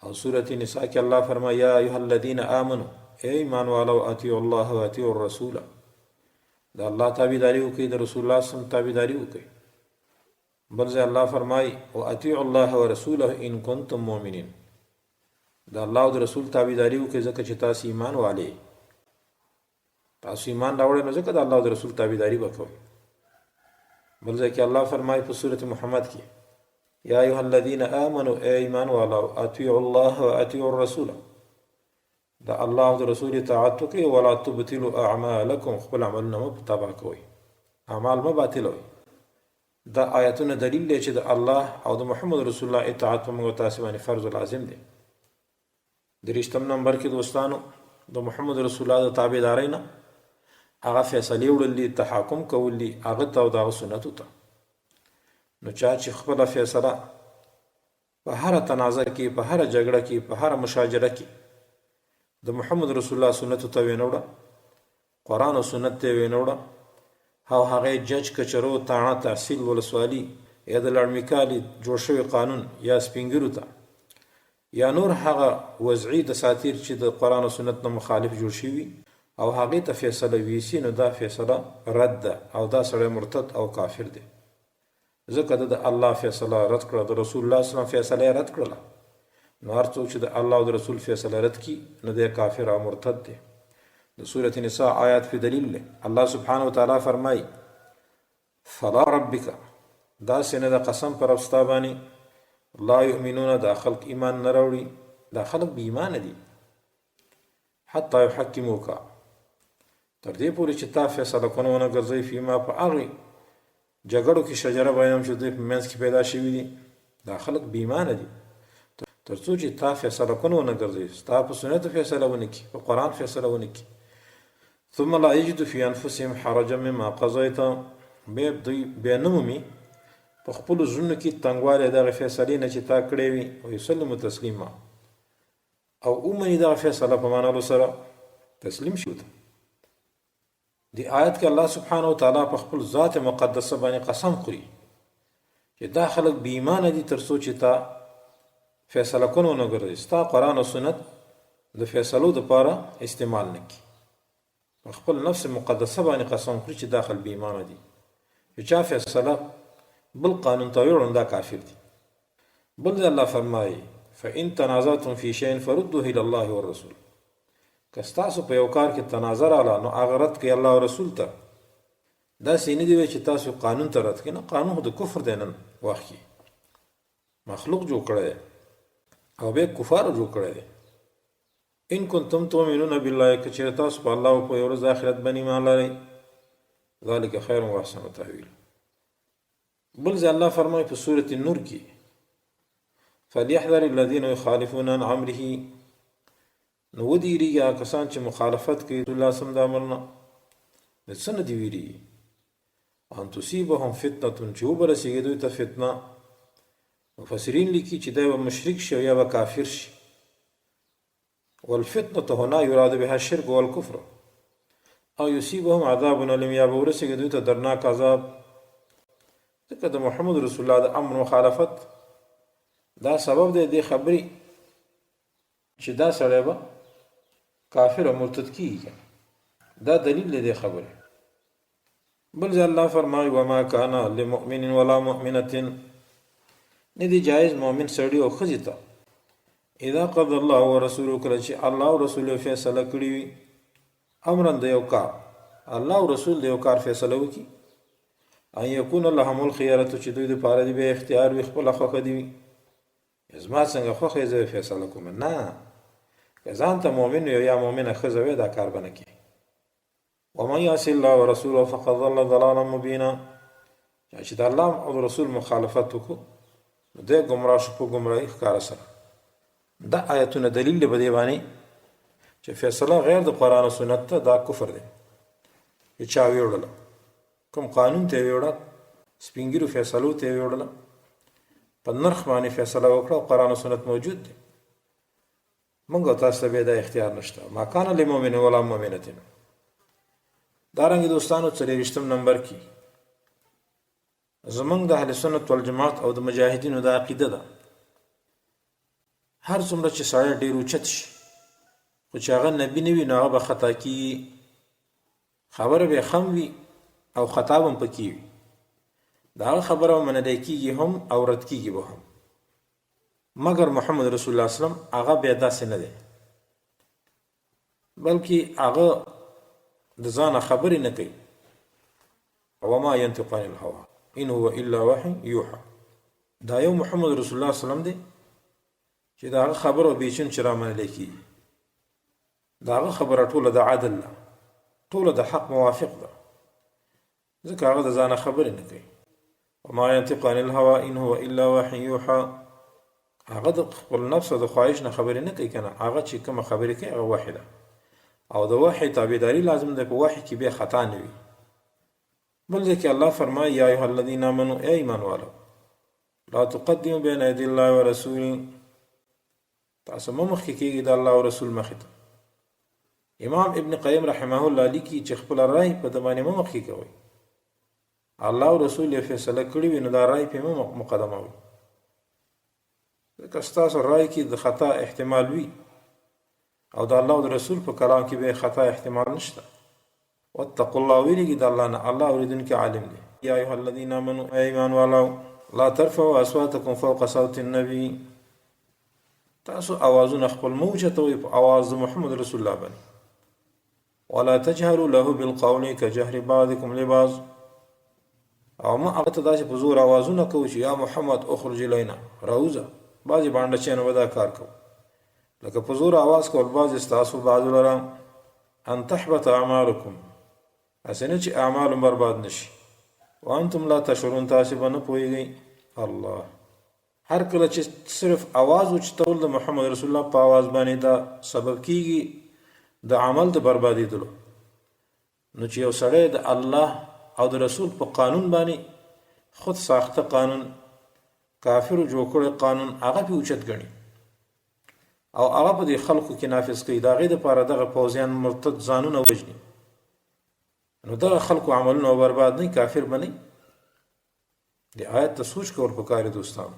او سورة نساء کې الله فرمایي یا ایها الذین آمنو، ای ایمان والو، اطیعوا الله و اطیعوا الرسول، د الله تابعداري وکړئ، د رسول الله سم تابعداري وکړئ. بل ځای الله فرمایي و اطیعوا الله ورسوله ان کنتم مؤمنین، د الله او د رسول تابعداري وکړئ ځکه چې تاسو ایمان والي، تاسو ایمان راوړئ نو ځکه د الله او د رسول تابعداري به کوئ. بل ځای کې الله فرمایي په سورة محمد کې یا ایها الذین آمنو، ای ایمان والو، اطیعوا الله و اطیعوا الرسول، د الله او د رسول اطاعت وکړئ، ولا تبطلوا اعمالکم، خپل عملونه مه تباه کوئ، اعمال مه باطلوئ. دا آیتونه دلیل دی چې د الله او د محمد رسول الله اطاعت په موږ تاسو باندې فرض او لازم دی. دریشتم نمبر کې دوستانو د محمد رسول الله د تابعدارۍ نه هغه فیصلې وړل دي، تحاکم کول دي هغه ته او د هغه سنتو ته. نو چا چې خپله فیصله په هره تنازع کې، په هره جګړه کې، په هره مشاجره کې د محمد رسول الله سنتو ته وینه وړه، قرآن او سنت ته وینه وړه، او هغه جج، کچرو، تاڼه، تحصیل، ولسوالي یا د لړمیکالي جوړ شوی قانون یا سپینګیرو ته یا نور هغه وضعي دساتیر چې د قرآن او سنت نه مخالف جوړ شوي او هغې ته فیصله ویسي، نو دا فیصله رد ده او دا سړی مرتد او کافر دی، ځکه ده د الله فیصله رد کړه، د رسول الله صلی الله علیه وسلم فیصله یې رد کړله. نو هر څوک چې د الله او د رسول فیصله رد کړي نو دی کافر او مرتد دی. د سورة نساء آیات په دلیل دی. الله سبحانه وتعالی فرمایي فلا ربک، داسې نه ده قسم پر رب ستا باندې، لا یؤمنون، دا خلق ایمان نه راوړي، دا خلق بې ایمانه دي، حتی یحکموک، تر دې پورې چې تا فیصله کونه ونه ګرځوي، فیما، په هغې جګړو کې شجره بینهم چې دوی په منځ کې پیدا شوي دي. دا خلک بې ایمانه دي، تر څو چې تا فیصله کونه ونه ګرځوي، ستا په سنت فیصله ونه کړي، په قرآن فیصله ونه کړي. ثم لا یجد فی انفسهم حرجا مما قضیت، بیا دوی بیا نه مومي په خپلو زړونو کې تنګوالی دغې فیصلې نه چې تا کړې وي، او یسلمو تسلیما، او ومني دغه فیصله په منلو سره تسلیم شي ورته. دې آیت کې الله سبحانه وتعالی په خپل ذات مقدسه باندې قسم خوري چې دا خلک بې ایمانه دي تر څو چې تا فیصله کونه ونه ګرځي، ستا قرآن او سنت د فیصلو دپاره استعمال نه کړي. په خپل نفس مقدسه باندې قسم خوري چې دا خلک بې ایمانه دي، چې چا فیصله بل قانون ته ویوړه نو دا کافر دي. بل ځای الله فرمایي فإن تنازعتم في شيء فردوه إلى الله والرسول، که ستاسو په یو کار کې تنازع راغله نو هغه رد کړئ الله او رسول ته. داسې نه دی وایي چې تاسو قانون ته رد کړئ، نه، قانون خو د کفر دی، نن وخت کې مخلوق جوړ کړی دی او بیا کفارو جوړ کړی دی. ان کنتم تؤمنون بالله، که چېرې تاسو په الله او په یو ورځ آخرت باندې ایمان لرئ، ذلک خیر و احسن تاویل. بل ځای الله فرمایي په سورة نور کې فلیحذر الذین یخالفون عن امره، نو ودیریږي هغه کسان چې مخالفت کوي رسول الله سم د امر نه، د څه نه دي ویریږي، ان تصیبهم فتنه، چې وبه رسېږي دوی ته فتنه. مفسرین لیکي چې دی به مشرک شي او یا به کافر شي. والفتنة هنا يراد بها الشرك والكفر، او يصيبهم عذاب الیم، یا به ورسېږي دوی ته درناک عذاب. ځکه د محمد رسول الله د امر مخالفت دا سبب دی دې خبرې چې دا سړی به کافر او مرتد کیږي، دا دلیل دی دې خبرې. بل ځای الله فرمایي وما کان لمؤمن ولا مؤمنة، نه دی جایز مؤمن سړي او ښځې ته اذا قضى الله ورسوله، کله چې الله او رسول یې فیصله کړې وي امرا د یو کار، الله او رسول د یو کار فیصله وکړي، ان یکون لهم الخیرة، چې دوی دپاره دې بیا اختیار وي، خپله خوښه دې وي. زما څنګه خوښه یې زه فیصله کوم. نه، که ځان ته مؤمن وي یا مؤمنه ښځه وي دا کار به نه کوي. ومن یعص الله ورسوله فقد ضل ضلالا مبینا، چا چې د الله او د رسول مخالفت وکړو نو دی ګمراه شو په ګمراهي ښکاره سره. دا آیتونه دلیل دی په دې باندې چې فیصله غیر د قرآن او سنت ته دا کفر دی. چې چا ویوړله، کوم قانون ته یې ویوړه، سپینږیرو فیصلو ته یې ویوړله، په نرخ باندې فیصله وکړه او قرآن او سنت موجود دی، موږ او تاسو ته بیا دا اختیار نشته. ما کان لمؤمن ولا مؤمنة. دارنګه دوستانو څلېرویشتم نمبر کې زمونږ د اهل سنت والجماعت او د مجاهدینو دا عقیده ده، هر څومره چې سړی ډېر اوچت شي خو چې هغه نبي نه وي نو هغه به خطا کیږي، خبره به خم وي او خطا به هم پکې وي، د هغه خبره به منلی کیږي هم او رد کیږي به هم. مګر محمد رسول الله اسلم هغه بیا داسې نه دی، بلکې هغه د ځانه خبرې نه کوي. وما ينطق عن الهوى ان هو الا وحي يوحى. دا یو محمد رسول الله اسلم دی چې د هغه خبره بې چون چې رامنلی کېږي. د هغه خبره ټوله د عدل ده، ټوله د حق موافق ده، ځکه هغه د ځانه خبرې نه کوي. وما ينطق عن الهوى ان هو الا وحي يوحى. هغه د خپل نفس او د خواهش نه خبرې نه کوي که نه، هغه چې کومه خبرې کوي هغه وحي ده، او د وحي تابعداري لازم ده، په وحي کې بیا خطا نه وي. بل ځای کې الله فرمایي یا ایها الذین آمنو، ای ایمان والو، لا تقدموا بین یدی الله ورسوله، تاسو مه مخکې کېږئ د الله او رسول مخې ته. امام ابن قیم رحمه الله لیکي چې خپله رای په ده باندې مه مخکې کوئ، الله او رسول یې فیصله کړې وي نو دا رای پرې مه مقدموئ، ځکه ستاسو رای کې د خطا احتمال وي او د الله او د رسول په کلام کې به خطا احتمال نشته. واتقوا الله، ویریږئ د الله نه، الله اورېدونکی عالم دی. یا ایها الذین آمنو، ای ایمان والو، لا ترفعوا اصواتکم فوق صوت النبي، تاسو اوازونه خپل مه اوچتوئ په اواز د محمد رسول الله باندې. ولا تجهروا له بالقول كجهر بعضكم لبعض، او مه هغه ته داسې په زور اوازونه کوئ چې یا محمد اخرج الینا، راوځه. بعضې بانډچیانو به دا کار کوو، لکه په زور اواز کول بعضې ستاسو بعضو لره، ان تحبط اعمالکم، هسې نه چې اعمال هم برباد نه شي، وانتم لا تشعرون، تاسې به نه پوهېږئ. الله هر کله چې صرف اواز اوچتول د محمد رسول الله په اواز باندې دا سبب کیږي د عمل د بربادېدلو، نو چې یو سړی د الله او د رسول په قانون باندې خود ساخته قانون، کافرو جوړ کړی قانون، هغه پې اوچت ګڼي او هغه په دې خلکو کې نافذ کوي، د هغې دپاره دغه پوځیان مرتد ځانونه وژني، نو دغه خلکو عملونه برباد نه، کافر به نه. د آیت ته سوچ کول پکار دي دوستانو.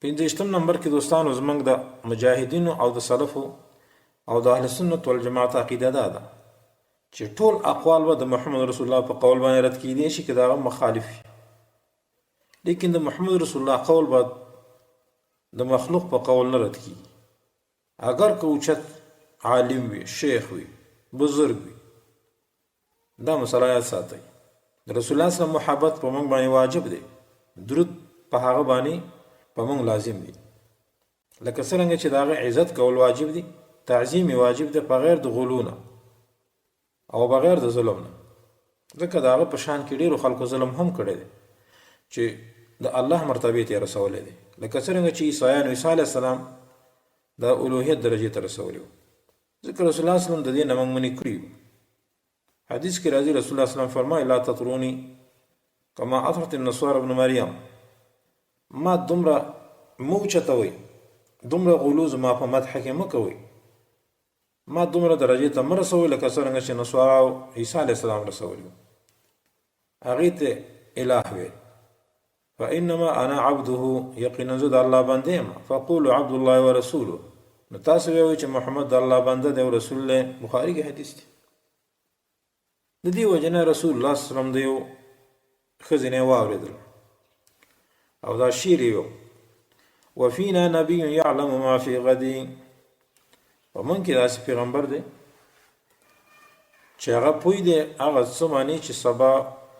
پنځه نمبر کې دوستانو زمونږ د مجاهدینو او د سلفو او د اهل سنت والجماعت عقیده دا ده چې ټول اقوال به د محمد رسول الله په قول باندې رد کیدی شي که د هغه مخالف وي، لیکن د محمد رسول الله قول به د مخلوق په قول نه رد کیږي، اگر که اوچت عالم وي، شیخ وي، بزرګ وي. دا مسله یاد ساتئ. د رسول الله صلی محبت په موږ باندې واجب دی، درود په هغه باندې په موږ لازم دی، لکه څرنګه چې د هغه عزت کول واجب دی، تعظیم یې واجب دی، بغیر د غلو نه او بغیر د ظلم نه، ځکه د هغه په شان کې ډېرو خلکو ظلم هم کړی دی چې د الله مرتبې ته یې رسولی دی، لکه څرنګه چې عیسایانو عیسی علیه السلام د الوهیت درجې ته رسولی و، ځکه رسول الله صلی الله علیه وسلم د دې نه موږ منې کړي یو. حدیث کې راځي رسول الله صلی الله علیه وسلم فرمایي لا تطروني کما اطرت النصارى ابن مریم، ما دومره مه اوچتوئ، دومره غلو زما په مدح کې مه کوئ، ما دومره درجې ته مه رسوئ لکه څرنګه چې نصارا او عیسی علیه السلام رسولي وو، هغې ته اله ویل. فانما انا عبده، یقینا زه د الله بنده یم، فقولوا عبد الله ورسوله، نو تاسو وایئ چې محمد د الله بنده دی او رسول دی. بخاري کې حدیث دی. د دې وجې نه رسول الله صلی الله علیه وسلم د یو ښځې نه واورېدل او دا شعر یې وفینا نبی یعلم ما فی غد، په موږ کې داسې پیغمبر دی چې هغه پوه دی هغه څه معنی چې سبا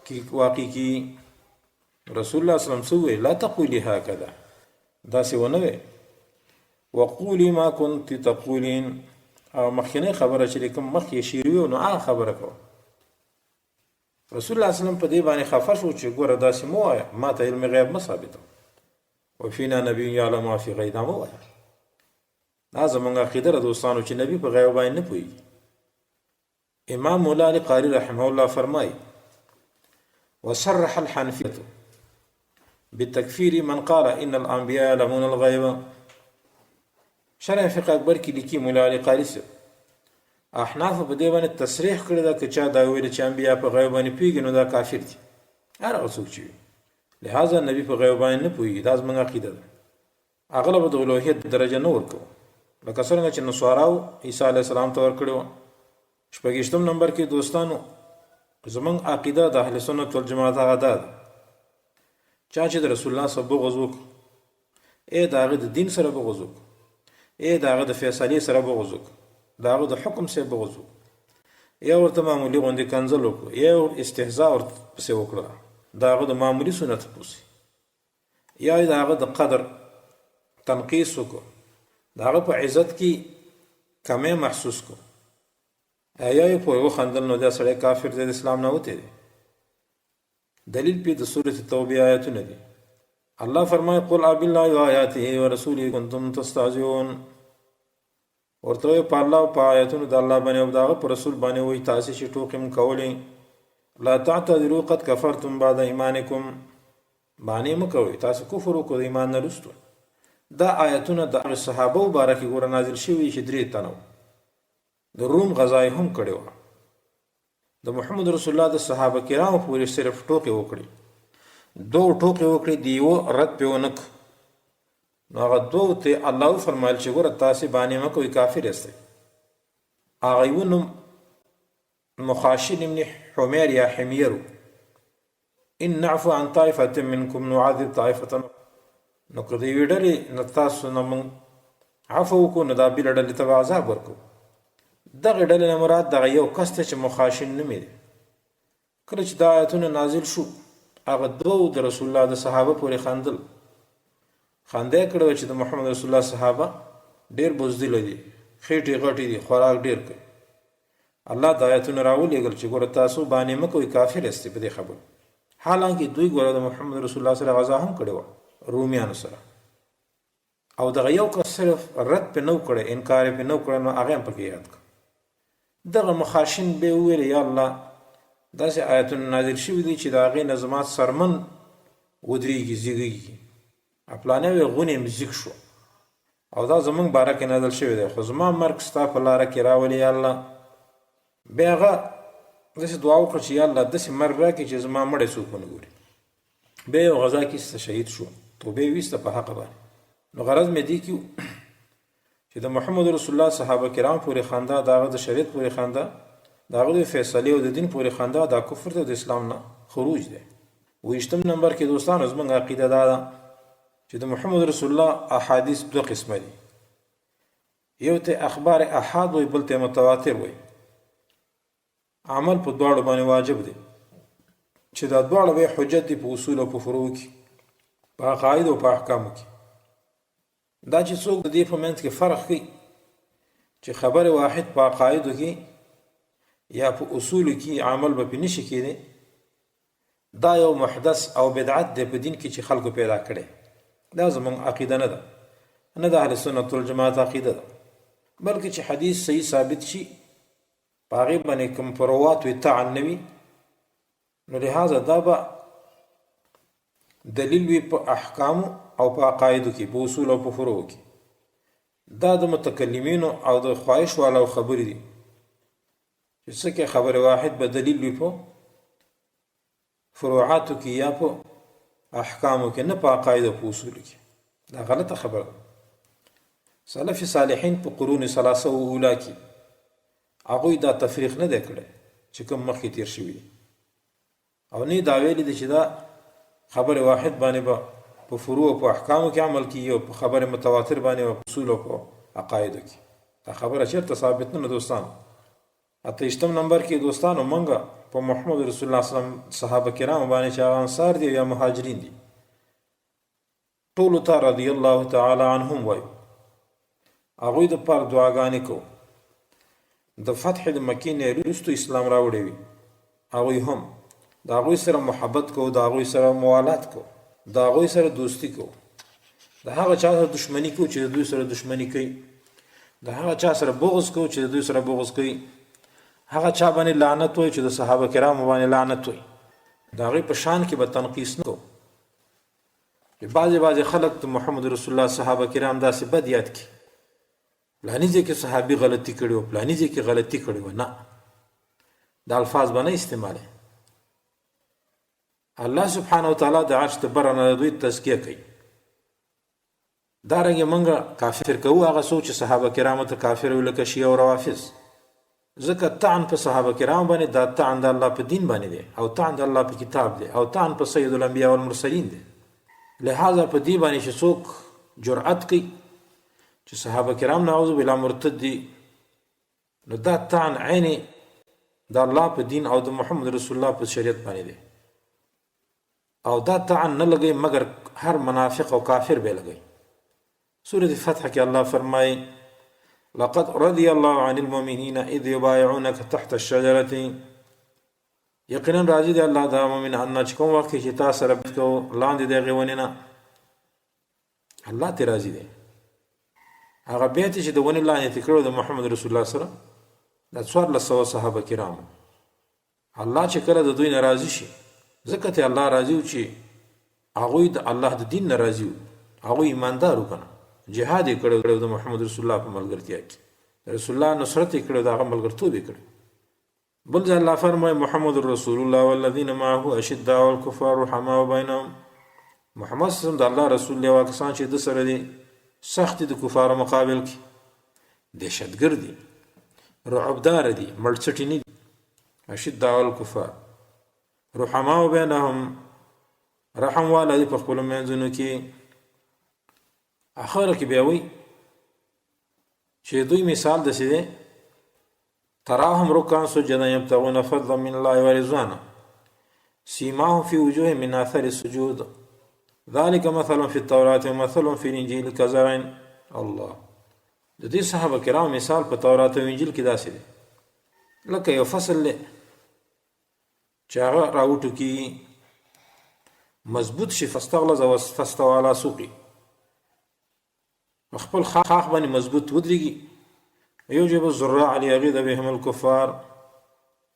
کې واقع کیږي. رسول الله صلی الله علیه وسلم څه وویل؟ لا تقولي هکذا، داسې ونه وی، وقولي ما كنت تقولين، او مخکنۍ خبره چې کوم مخکې شعر وي نو هغه خبره کوه. رسول الله صلی الله علیه وسلم په دې باندې خفه شو چې ګوره داسې مه وایه، ما ته علم غیب مه ثابتوه، وفینا نبی یعلم ما فی غیب، دا مه وایه. دا زمونږ عقیده ده دوستانو چې نبی په غیب باندې نه پوهېږي. امام مولا علی قاری رحمه الله فرمایي: وصرح الحنفية بتکفیر من قال ان الانبیاء يعلمون الغیب. شرح فقه اکبر کې لیکي مولا علی قاری صاحب، احناف په دې باندې تصریح کړی ده که چا دا ویل چې انبیا په غیب باندې پوهېږي نو دا کافر دي، هر هغه څوک چې وي. لهذا نبی په غیب باندې نه پوهېږي، دا زموږ عقیده ده. هغه له به د الوهیت درجه نه ورکوو، لکه څرنګه چې نصاراو عیسی علیه السلام ته ورکړې وه. شپږویشتم نمبر کې دوستانو زموږ عقیده د اهل سنت والجماعت هغه دا ده، چا چې د رسول الله سره بغض وکړ، ای د هغه د دین سره بغض وکړ، ای د هغه د فیصلې سره بغض وکړ، د هغه د حکم سره بغض وکړ، یا ورته معمولي غوندې کنځل وکړو، یا استهزا ورته پسې وکړه، د هغه د معمولي سنت پسې، یا د هغه د قدر تنقیص وکړو، د هغه په عزت کې کمی محسوس کړو، یا یې پورې وخندل، نو دا سړی کافر دی، د اسلام نه وتی دی. دلیل پې د سورة توبې آیتونه دي. الله فرمایي: قل ابالله وآیاته ورسوله کنتم تستهزئون. ورته وایي په الله او په آیتونو د الله باندې او د هغه په رسول باندې وایي تاسې چې ټوکې مو کولې، لا تعتذروا قد کفرتم بعد ایمانکم، بانې مه کوئ، تاسې کفر وکړو د ایمان نه وروسته. دا آیتونه د هغې صحابه مبارکې ګوره نازل شوي چې درې تنه وو، د روم غذا یې هم کړې وه. د محمد رسول الله د صحابه کرامو پورې صرف ټوکې وکړې، دوو ټوکې وکړې، د یوه رد پې ونه کړ، نو هغه دوو ته الله وفرمایل چې ګوره تاسې بانې مه کوئ، کافر یاستئ. هغه یوه نوم مخاشن ابن حمیر یا حمیر، ان نعفو عن طائفة منکم نعذب طائفة، نو که د یوې ډلې نه تاسو نه موږ عفو وکړو نو دا بله ډلې ته به عذاب ورکړو. دغې ډلې نه مراد دغه یو کس دی چې مخاشن نومې دی. کله چې دا آیتونه نازل شو، هغه دوو د رسول الله د صحابه پورې خندل، خندا یې کړې وه چې د محمد رسول الله صحابه ډېر بزدله دي، خېټې غټې دي، خوراک ډېر کوي. الله دا آیتونه راولېږل چې ګوره تاسو بانې مه کوئ، کافر یاستئ په دې خبرو. حالانکه دوی ګوره د محمد رسول الله سره غزا هم کړې وه رومیانو سره، او دغه یو کس صرف رد پې نه و کړی، انکار یې پې نه و کړی، نو هغه هم پکې یاد کړ. دغه مخاشن به وویل: یا الله، داسې آیتونه نازل شوي دي چې د هغې نه زما څرمن ودرېږي، زیږېږي، پلانی وی غونې مې زیږ شو او دا زمونږ باره کې نازل شوی دی، خو زما مرګ ستا په لاره کې راولي یا الله. بیا هغه داسې دعا وکړه چې یا الله داسې مرګ راکړي چې زما مړی څوک ونه ګوري. بیا یو غذا کې شهید شو، توبه یې ویسته په حق باندې. نو غرض مې دې کې چې د محمد رسول الله صحابه کرام پورې خندا، د هغه د شریعت پورې خندا، د هغه د فیصلې او د دین پورې خندا، دا کفر دی، د اسلام نه خروج دی. ویشتم نمبر کې دوستانو زمونږ عقیده دا ده چې د محمد رسول الله احادیث دوه قسمه دي، یو ته اخبار احاد وي، بل ته متواتر وي. عمل په دواړو باندې واجب دی، چې دا دواړه به حجت دي په اصول او په فروع کې، په عقاید او په احکامو کې. دا چې څوک د دې په منځ کې فرق کوي چې خبر واحد په عقایدو کې یا په اصولو کې عمل به پې نشي کېدی، دا یو محدث او بدعت دی په دین کې چې خلکو پیدا کړی. دا زموږ عقیده نه ده، نه د اهل سنت والجماعت عقیده ده، بلکې چې حدیث صحیح ثابت شي په هغې باندې کوم په رواتو یې طعن نه وي، نو لهذا دا به دلیل وي په احکامو او په عقایدو کې، په اصول او په فروع کې. دا د متکلمینو او د خواهش والو خبرې دي چې څه کې خبر واحد به دلیل وي په فروعاتو کې یا په احکامو کې، نه په عقایدو په اصولو کې. دا غلطه خبره ده. سلف صالحین په قرون ثلاثه او اولا کې هغوی دا تفریق نه دی کړی چې کوم مخکې تیر شوي دي، او نه دا ویلي دي چې دا خبر واحد باندې به په فروع او په احکامو کې عمل کیږي او په خبر متواتر باندې په اصول او په عقایدو کې. دا خبره چېرته ثابت نه ده دوستانو. اتهشتم نمبر کې دوستانو مونږ په محمد رسول الله صلی الله علیه وسلم صحابه کرامو باندې چې هغه انصار دي یا مهاجرین دي، ټولو ته رضی الله تعالی عنهم وایو، هغوی د پاره دعاګانې کوو. د فتح د مکې نه وروسته اسلام راوړی وي، هغوی هم د هغوی سره محبت کوو، د هغوی سره موالات کوو، د هغوی سره دوستي کوو، د هغه چا سره دښمني کوو چې د دوی سره دښمني کوي، د هغه چا سره بغض کوو چې د دوی سره بغض کوي، هغه چا باندې لعنت وایو چې د صحابه کرامو باندې لعنت وایي. د هغوی په شان کې به تنقیص نه کوو. چې بعضې بعضې خلک د محمد رسول الله صحابه کرام داسې بد یاد کړي، پلاني ځای کې صحابي غلطي کړې وه، پلاني ځای کې غلطي کړې وه، نه، دا الفاظ به نه استعمالوي. الله سبحانه وتعالی د عرش د بره نه د دوی تزکیه کوي. دارنګه مونږ کافر کوو هغه څوک چې صحابه کرامو ته کافر وي لکه شیعه او روافض، ځکه طعن په صحابه کرامو باندې دا طعن د الله په دین باندې دی او طعن د الله په کتاب دی او طعن په سید الانبیاء والمرسلین دی. لهذا په دې باندې چې څوک جرأت کوي چې صحابه کرام نعوذ بالله مرتد دي، نو دا طعن عین د الله په دین او د محمد رسول الله په شریعت باندې دی او دا طعن نه لګي مګر هر منافق او کافر به لګي. سورة فتح کې الله فرمایي لقد رضي الله عن المؤمنين اذ يبايعونك تحت الشجرة، یقینا راضي دی الله دا مؤمنان نه چې کوم وخت کې چې تا سره بیعت کوو لاندې د هغې ونې نه، الله ته راضي دی. هغه بیعت چې د ونې لاندې ترې کړو د محمد رسول الله سره د 1400 صحابه کرامو، الله چې کله د دوی نه راضي شي، ځکه ته الله راضي و چې هغوی د الله د دین نه راضي وو، هغوی ایماندار وو که نه، جهاد یې کړی د محمد رسول الله په ملګرتیا کې، د رسول الله نصرت یې کړی، د هغه ملګرتوب یې کړی. بل ځای الله فرمایي محمد رسول الله والذین معه اشداء الکفار رحماء بینهم، محمد صلی الله علیه وسلم د الله رسول دی او کسان چې د سره دي سخت دي د کفارو مقابل کې، دهشتګرد دي، رعبدار دي، مړڅټي نه دي. اشداء الکفار رحماء بینهم، رحم والا دي په خپلو منځونو کې. اخره کې بیا وایي چې دوی مثال داسې دی، تراهم رکعا سجدا يبتغون فضلا من الله ورضوانا سيماهم في وجوههم من اثر السجود ذلك مثل في التوراة ومثل في الانجيل كزرع. الله د دې صحابه کرامو مثال په تورات او انجیل کې داسې دی لکه یو فصل دی چې هغه راوټوکېږي، مضبوط شي، فاستغلظ فاستوى على سوقه، په خپل خاخ باندې مضبوط ودرېږي، یعجب الزراع لیغیظ بهم الکفار،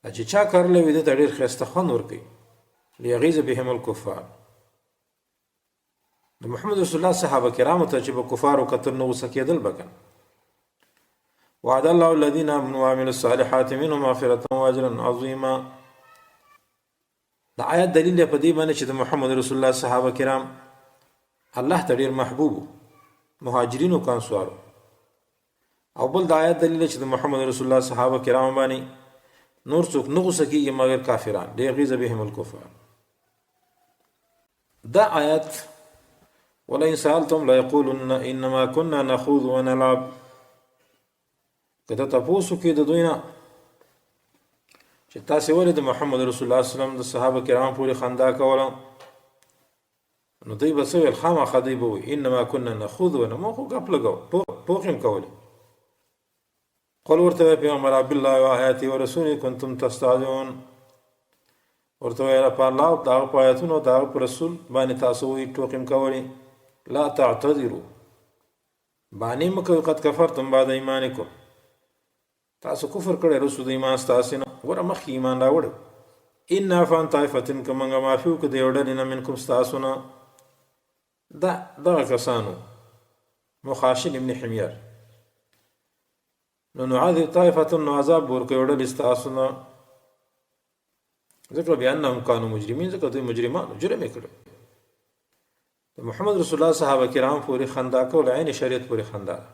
چې چا کرلی وي ده ته ډېر ښایسته خوند ورکوي، لیغیظ بهم الکفار. د محمد رسول الله صحابه کرامو ته چې په کفارو کتل نو غوسه کېدل به کنه. وعد الله الذين امنوا وعملوا الصالحات منهم مغفرة واجرا عظيما. د آیت دلیل دی په دې باندې چې د محمد رسول الله صحابه کرام الله ته ډېر محبوب وو، مهاجرینو که انصارو. او بل د آیت دلیل چې د محمد رسول الله صحابه کرام باندې نور څوک نه غوسه کېږي مګر کافران، لیغیظ بهم الکفار. دا آیت ولئن سألتم ليقولن انما كنا نخوض ونلعب، که ته تپوس وکړې د دوی نه چې تاسې ولې د محمد رسول الله صلی الله علیه وسلم د صحابه کرامو پورې خندا کوله، نو دوی به څه ویل؟ خامخا دوی به وایي انما كنا نخوض ونه، موږ خو ګپ لګاو، ټوقې هم کولې. قل ورته وایه پیغمبره بالله وآیاته ورسوله کنتم تستهزئون، ورته وایه په الله او د هغه په آیتونو او د هغه په رسول باندې تاسو وایي ټوقې هم کولې. لا تعتذروا، بهانې مه کوئ، قد کفرتم بعد ایمانکم، تاسو کفر کړی وروسته د ایمان ستاسې نه، ګوره مخکې ایمان راوړی. ان نعفو عن طائفة، که موږ معافي وکړو د یو ډلې نه، منکم ستاسو نه، دا دغه کسانو مخاشن ابن حمیر، نو نعذب طائفة، نو عذاب به ورکوي یو ډلې ستاسو نه، ځکه بأنهم کانو مجرمین، ځکه دوی مجرمان جرم یې کړی. د محمد رسول الله صحابه کرام پورې خندا کول عین شریعت پورې خندا ده.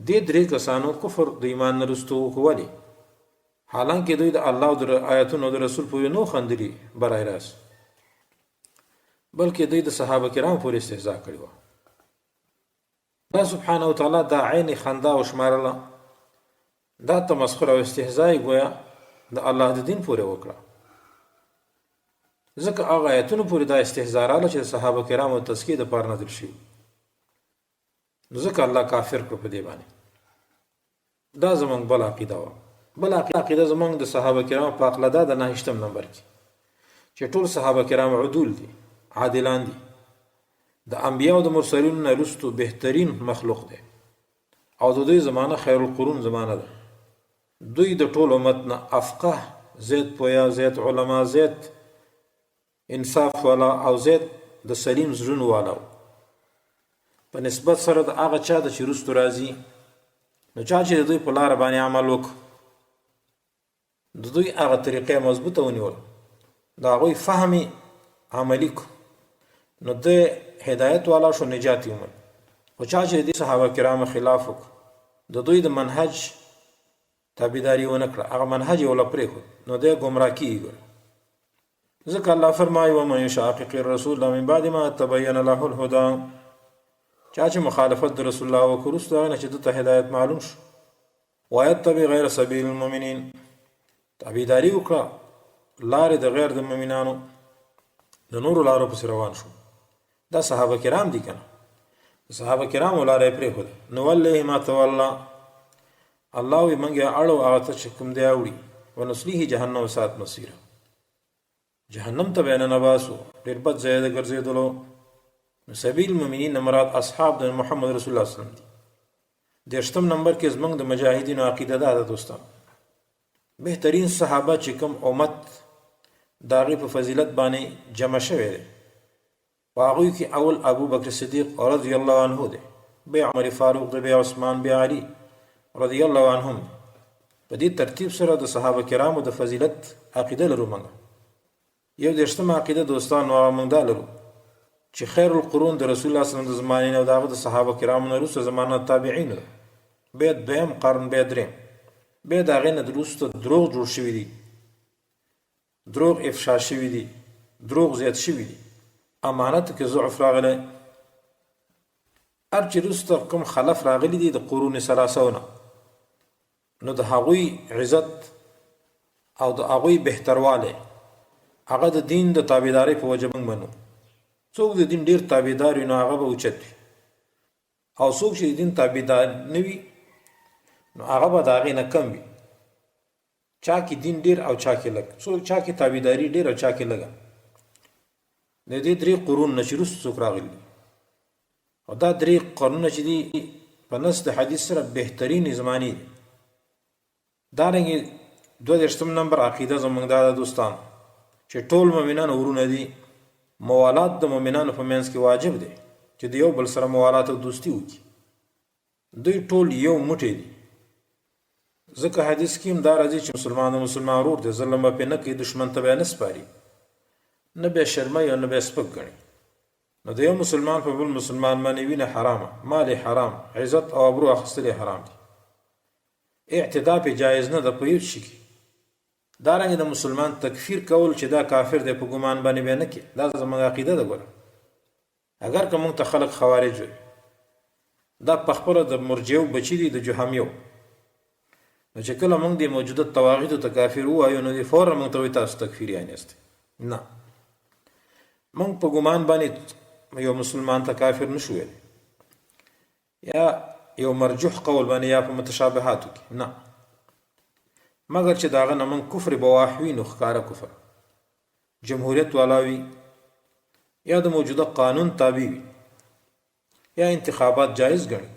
دې درې کسانو کفر د ایمان نه وروسته وکړو، ولې؟ حالانکه دوی د الله او د آیتونو د رسول پورې نو خندلي برای راست، بلکې دوی د صحابه کرام پورې استهزاء کړې وه. الله سبحانه وتعالی دا عین خندا وشمارله، دا تمسخر او استهزاء یې ګویا د الله د دین پورې وکړه، ځکه هغه آیتونو پورې دا استهزاء راغله چې د صحابه کرامو د تزکیې دپاره نازل شوي، نو ځکه الله کافر کړو په دې باندې. دا زمونږ بل عقیده وه. بل عقیده زمونږ د صحابه کرامو په عقله دا ده 29 نمبر کې چې ټول صحابه کرام عدول دي، عادلان دي، د انبیاء او د مرسلینو نه وروسته بهترین مخلوق دی او د دوی زمانه خیر القرون زمانه ده. دوی د ټول امت نه افقه، زیات پویا، زیات علما، زیات انصاف والا او زیات د سلیم زړونو والا وو په نسبت سره د هغه چا ته چې وروسته راځي. نو چا چې د دوی په لاره باندې عمل وکړ، د دوی هغه طریقه مضبوطه ونیوله، د هغوی فهم یې عملي کړو، نو دی هدایت والا شو، نجات یې وموند. خو چا چې د دې صحابه کرامو خلاف وکړ، د دوی د منهج تابعداري ونه کړه، هغه منهج یې وله پرېښود، نو دی ګمراه کېږي. ګوره، ځکه الله فرمایي ومن یشاقق الرسول من بعد ما تبین له الهدی، چا چې مخالفت د رسول الله وکړ وروسته هغه نه چې ده ته هدایت معلوم شو، ویتبع غیر سبیل المؤمنین، تابعداري وکړه لارې د غیر د مؤمنانو، د نورو لارو پسې روان شو. دا صحابه کرام دي که نه، صحابه کرامو لاره یې پرېښوده. نو ولیه ما تولا، الله وایي موږ یې اړو هغه ته چې کوم دی اوړي، ونصلیه جهنم ساعت مصیره، جهنم ته به یې ننباسو، ډېر بد ځای د ګرځېدلو. نو سبیل المؤمنین نه مراد اصحاب د محمد رسول الله صلی الله علیه وسلم دي. 30 نمبر کې زموږ د مجاهدینو عقیده دا ده دوستان، بهترین صحابه چې کوم امت د هغې په فضیلت باندې جمع شوی دی، په هغوی کې اول ابو بکر صدیق رضی الله عنه دی، بیا عمر فاروق دی، بیا عثمان، بیا علی رضی الله عنهم دی. په دې ترتیب سره د صحابه کرامو د فضیلت عقیده لرو موږ. 31مه عقیده دوستانو هغه موږ دا لرو چې خیر القرون د رسول الله صلی الله علیه وسلم د زمانې نه او د هغه د صحابه کرامو نه وروسته زمانه تابعینو ده، بیا دویم قرن، بیا دریم، بیا د هغې نه وروسته دروغ جوړ شوي دي، دروغ افشا شوي دي، دروغ زیات شوي دي، امانت کې ضعف راغلی، هر چې وروسته کوم خلف راغلي دي د قرون ثلاثو نه، نو د هغوی عزت او د هغوی بهتروالی هغه د دین د تابعدارۍ په وجه موږ منو. څوک د دین ډیر تابعدار وي نو هغه به اوچت وي، او څوک چې د دین تابعدار نه وي نو هغه به د هغې نه کم وي. چا کې دین ډیر او چا کې لږ، څوک چا کې تابعداري ډیر او چا کې لږه. د دې درې قرون نه چې وروسته څوک راغلي دي، او دا درې قرنونه چې دي په نص د حدیث سره بهترینې زمانې دي. دارنګې 32 نمبر عقیده زموږ دا ده دوستان چې ټول مؤمنان ورونه دي، موالات د مؤمنانو په منځ کې واجب دی چې د یو بل سره موالات او دوستي وکړي. دوی ټول یو موټی دي، ځکه حدیث کې هم دا راځي چې مسلمان د مسلمان ورور دی، ظلم به پرې نه کوي، دښمن ته به یې نه سپاري، نه به یې شرموي او نه به یې سپک ګڼي. نو د یو مسلمان په بل مسلمان باندې وینه حرامه، مال یې حرام، عزت او ابرو اخیستل یې حرام دي، اعتدا پې جایز نه ده په یو شي کې. دارنګه د مسلمان تکفیر کول چې دا کافر دی په ګمان باندې به نه کې، دا زموږ عقیده ده. ګوره اګر که موږ ته خلک خوارج وي، دا په خپله د مرجعو بچي دي، د جهمیو. نو چې کله موږ د موجوده طواغیتو ته کافر ووایو نو دی فورا موږ ته وایي تاسو تکفیریان یاست. نه، موږ په ګمان باندې یو مسلمان ته کافر نشو ویلی، یا یو مرجوح قول باندې یا په متشابهاتو کې نه، مګر چې د هغه نه موږ کفر بواح وي نو ښکاره کفر جمهوریت والا وي، یا د موجوده قانون تابع وي، یا انتخابات جایز ګڼي،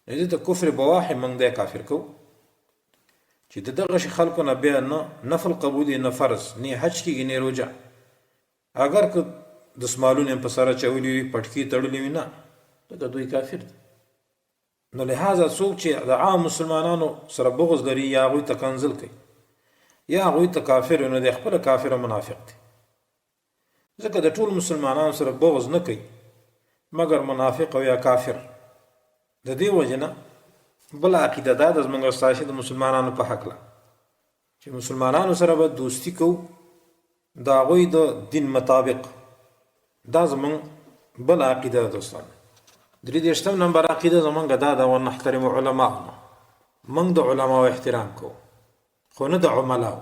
نو دې ته کفر بواح موږ دی کافر کوو چې د دغه شي خلکو نه بیا نه نفل قبول نه فرض، نه حج کېږي، نه روژه. اګر که دسمالونه یې په سر اچولي وي، پټکي تړلي وي، نه، ځکه دوی کافر دي. نو لهذا څوک چې د عام مسلمانانو سره بغض لري یا هغوی ته کنځل کوي یا هغوی ته کافر وي، نو دی خپله کافر او منافق دی، ځکه د ټولو مسلمانانو سره بغض نه کوي مګر منافق او یا کافر. د دې وجې نه بله عقیده دا ده زموږ او ستاسې د مسلمانانو په هکله چې مسلمانانو سره به دوستي کوو د هغوی د دین مطابق. دا زموږ بله عقیده ده دوستان. 33 نمبر عقیده زموږ دا ده ونحترم علماءنا، موږ د علماو احترام کوو. خو نه د عملاو.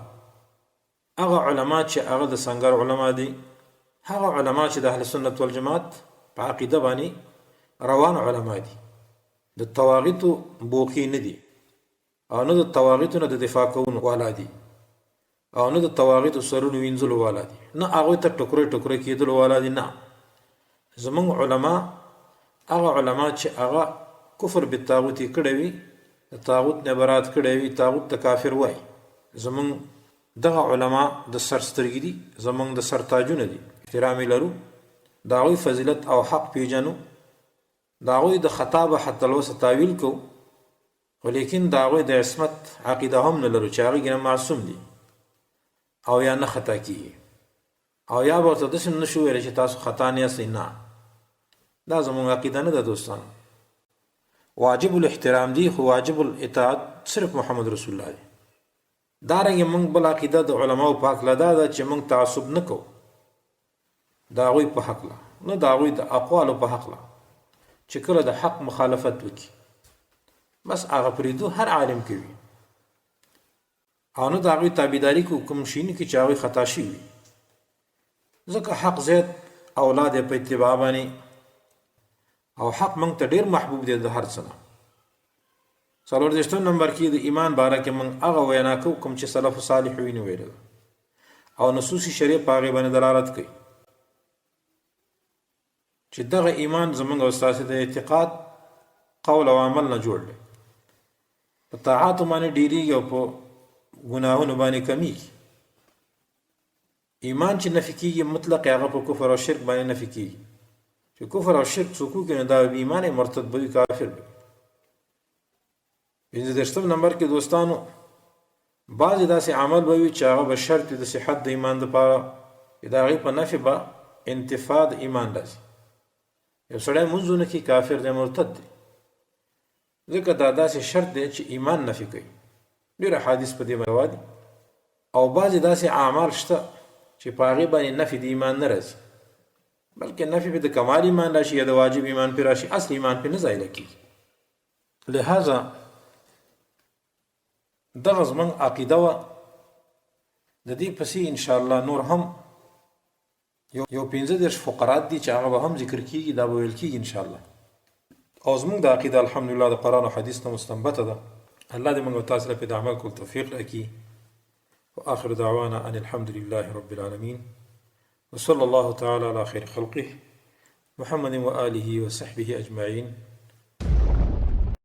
هغه علما چې هغه د سنګر علما دي، هغه علما چې د اهل سنت والجماعت په عقیده باندې روان علما دي، د طواغیتو بوقي نه دي او نه د طواغیتو نه د دفاع کوونکو والا دي او نه د طواغیتو سرونو وینځلو والا دي، نه هغوی ته ټکرې ټکرې کېدلو والا دي. نه، زمونږ علما هغه علما چې هغه کفر بالطاغوت یې کړی وي، د طاغوت نه برات کړی وي، طاغوت ته کافر وایي. زمونږ دغه علما د سر سترګې دي، زمونږ د سر تاجونه دي، احترام یې لرو، د هغوی فضیلت او حق پیژنو، د هغوی د خطا به حتی الوسه تاویل کوو، خو لیکن د هغوی د عصمت عقیده هم نه لرو چې هغوی ګنه معصوم دي او یا نه خطا کیږي، او یا به ورته داسې هم نشو ویلی چې تاسو خطا نه یاستئ. نه، دا زموږ عقیده نه ده دوستانو. واجب الاحترام دی، خو واجب الاطاعت صرف محمد رسول الله دی. دارنګه موږ بل عقیده د علماو په هکله دا ده چې موږ تعصب نه کوو د هغوی په هکله، نه د هغوی د اقوالو په هکله چې کله د حق مخالفت وکړي، بس هغه پرېږدو، هر عالم کوي، او نه د هغوی تابعداري کوو کوم شیونو کې چې هغوی خطا شوي وي، ځکه حق زیات اولاد یې په اتباع باندې، او حق موږ ته ډېر محبوب دی د هر څه نه. څلور دېرشتم نمبر کې د ایمان باره کې موږ هغه وینا کوو کوم چې سلف صالحین ویل او نصوص شریع په هغې باندې دلالت کوي چې دغه ایمان زمونږ او ستاسې د اعتقاد، قول او عمل نه جوړ دی. په طاعاتو باندې ډیریږي او په ګناهونو باندې کمیږي. ایمان چې نفي کیږي مطلق هغه په کفر او شرک باندې نفي کیږي، چې کفر او شرک څوک وکړي نو دا بې ایمانه مرتد به وي، کافر به. پنځه دېرشتم نمبر کې دوستانو بعضې داسې عمل به وي چې هغه به شرط وي د صحت د ایمان دپاره، چې د هغې په نفې به انتفاع د ایمان راځي. یو سړی مونځ ونه کړي کافر دی، مرتد دی، ځکه دا داسې شرط دی چې ایمان نفي کوي. ډېر احادیث په دې باندې دي. او بعضې داسې اعمال شته چې په هغې باندې نفي د ایمان نه راځي، بلکې نفي پې د کمال ایمان راشي یا د واجب ایمان پې راشي، اصل ایمان پې نه ځایله کېږي. لهذا دغه زمونږ عقیده وه. د دې پسې انشاءالله نور هم یو 35 فقرات دي چې هغه به هم ذکر کیږي، دا به ویل کیږي انشاءالله. او زمونږ د عقیده الحمدلله د قرآن او حدیث نه مستنبته ده. الله دې موږ تاسو له په د عمل کول توفیق راکړي. وآخر دعوانا أن الحمد لله رب العالمين، وصلى الله تعالى على خير خلقه محمد وآله وصحبه أجمعين.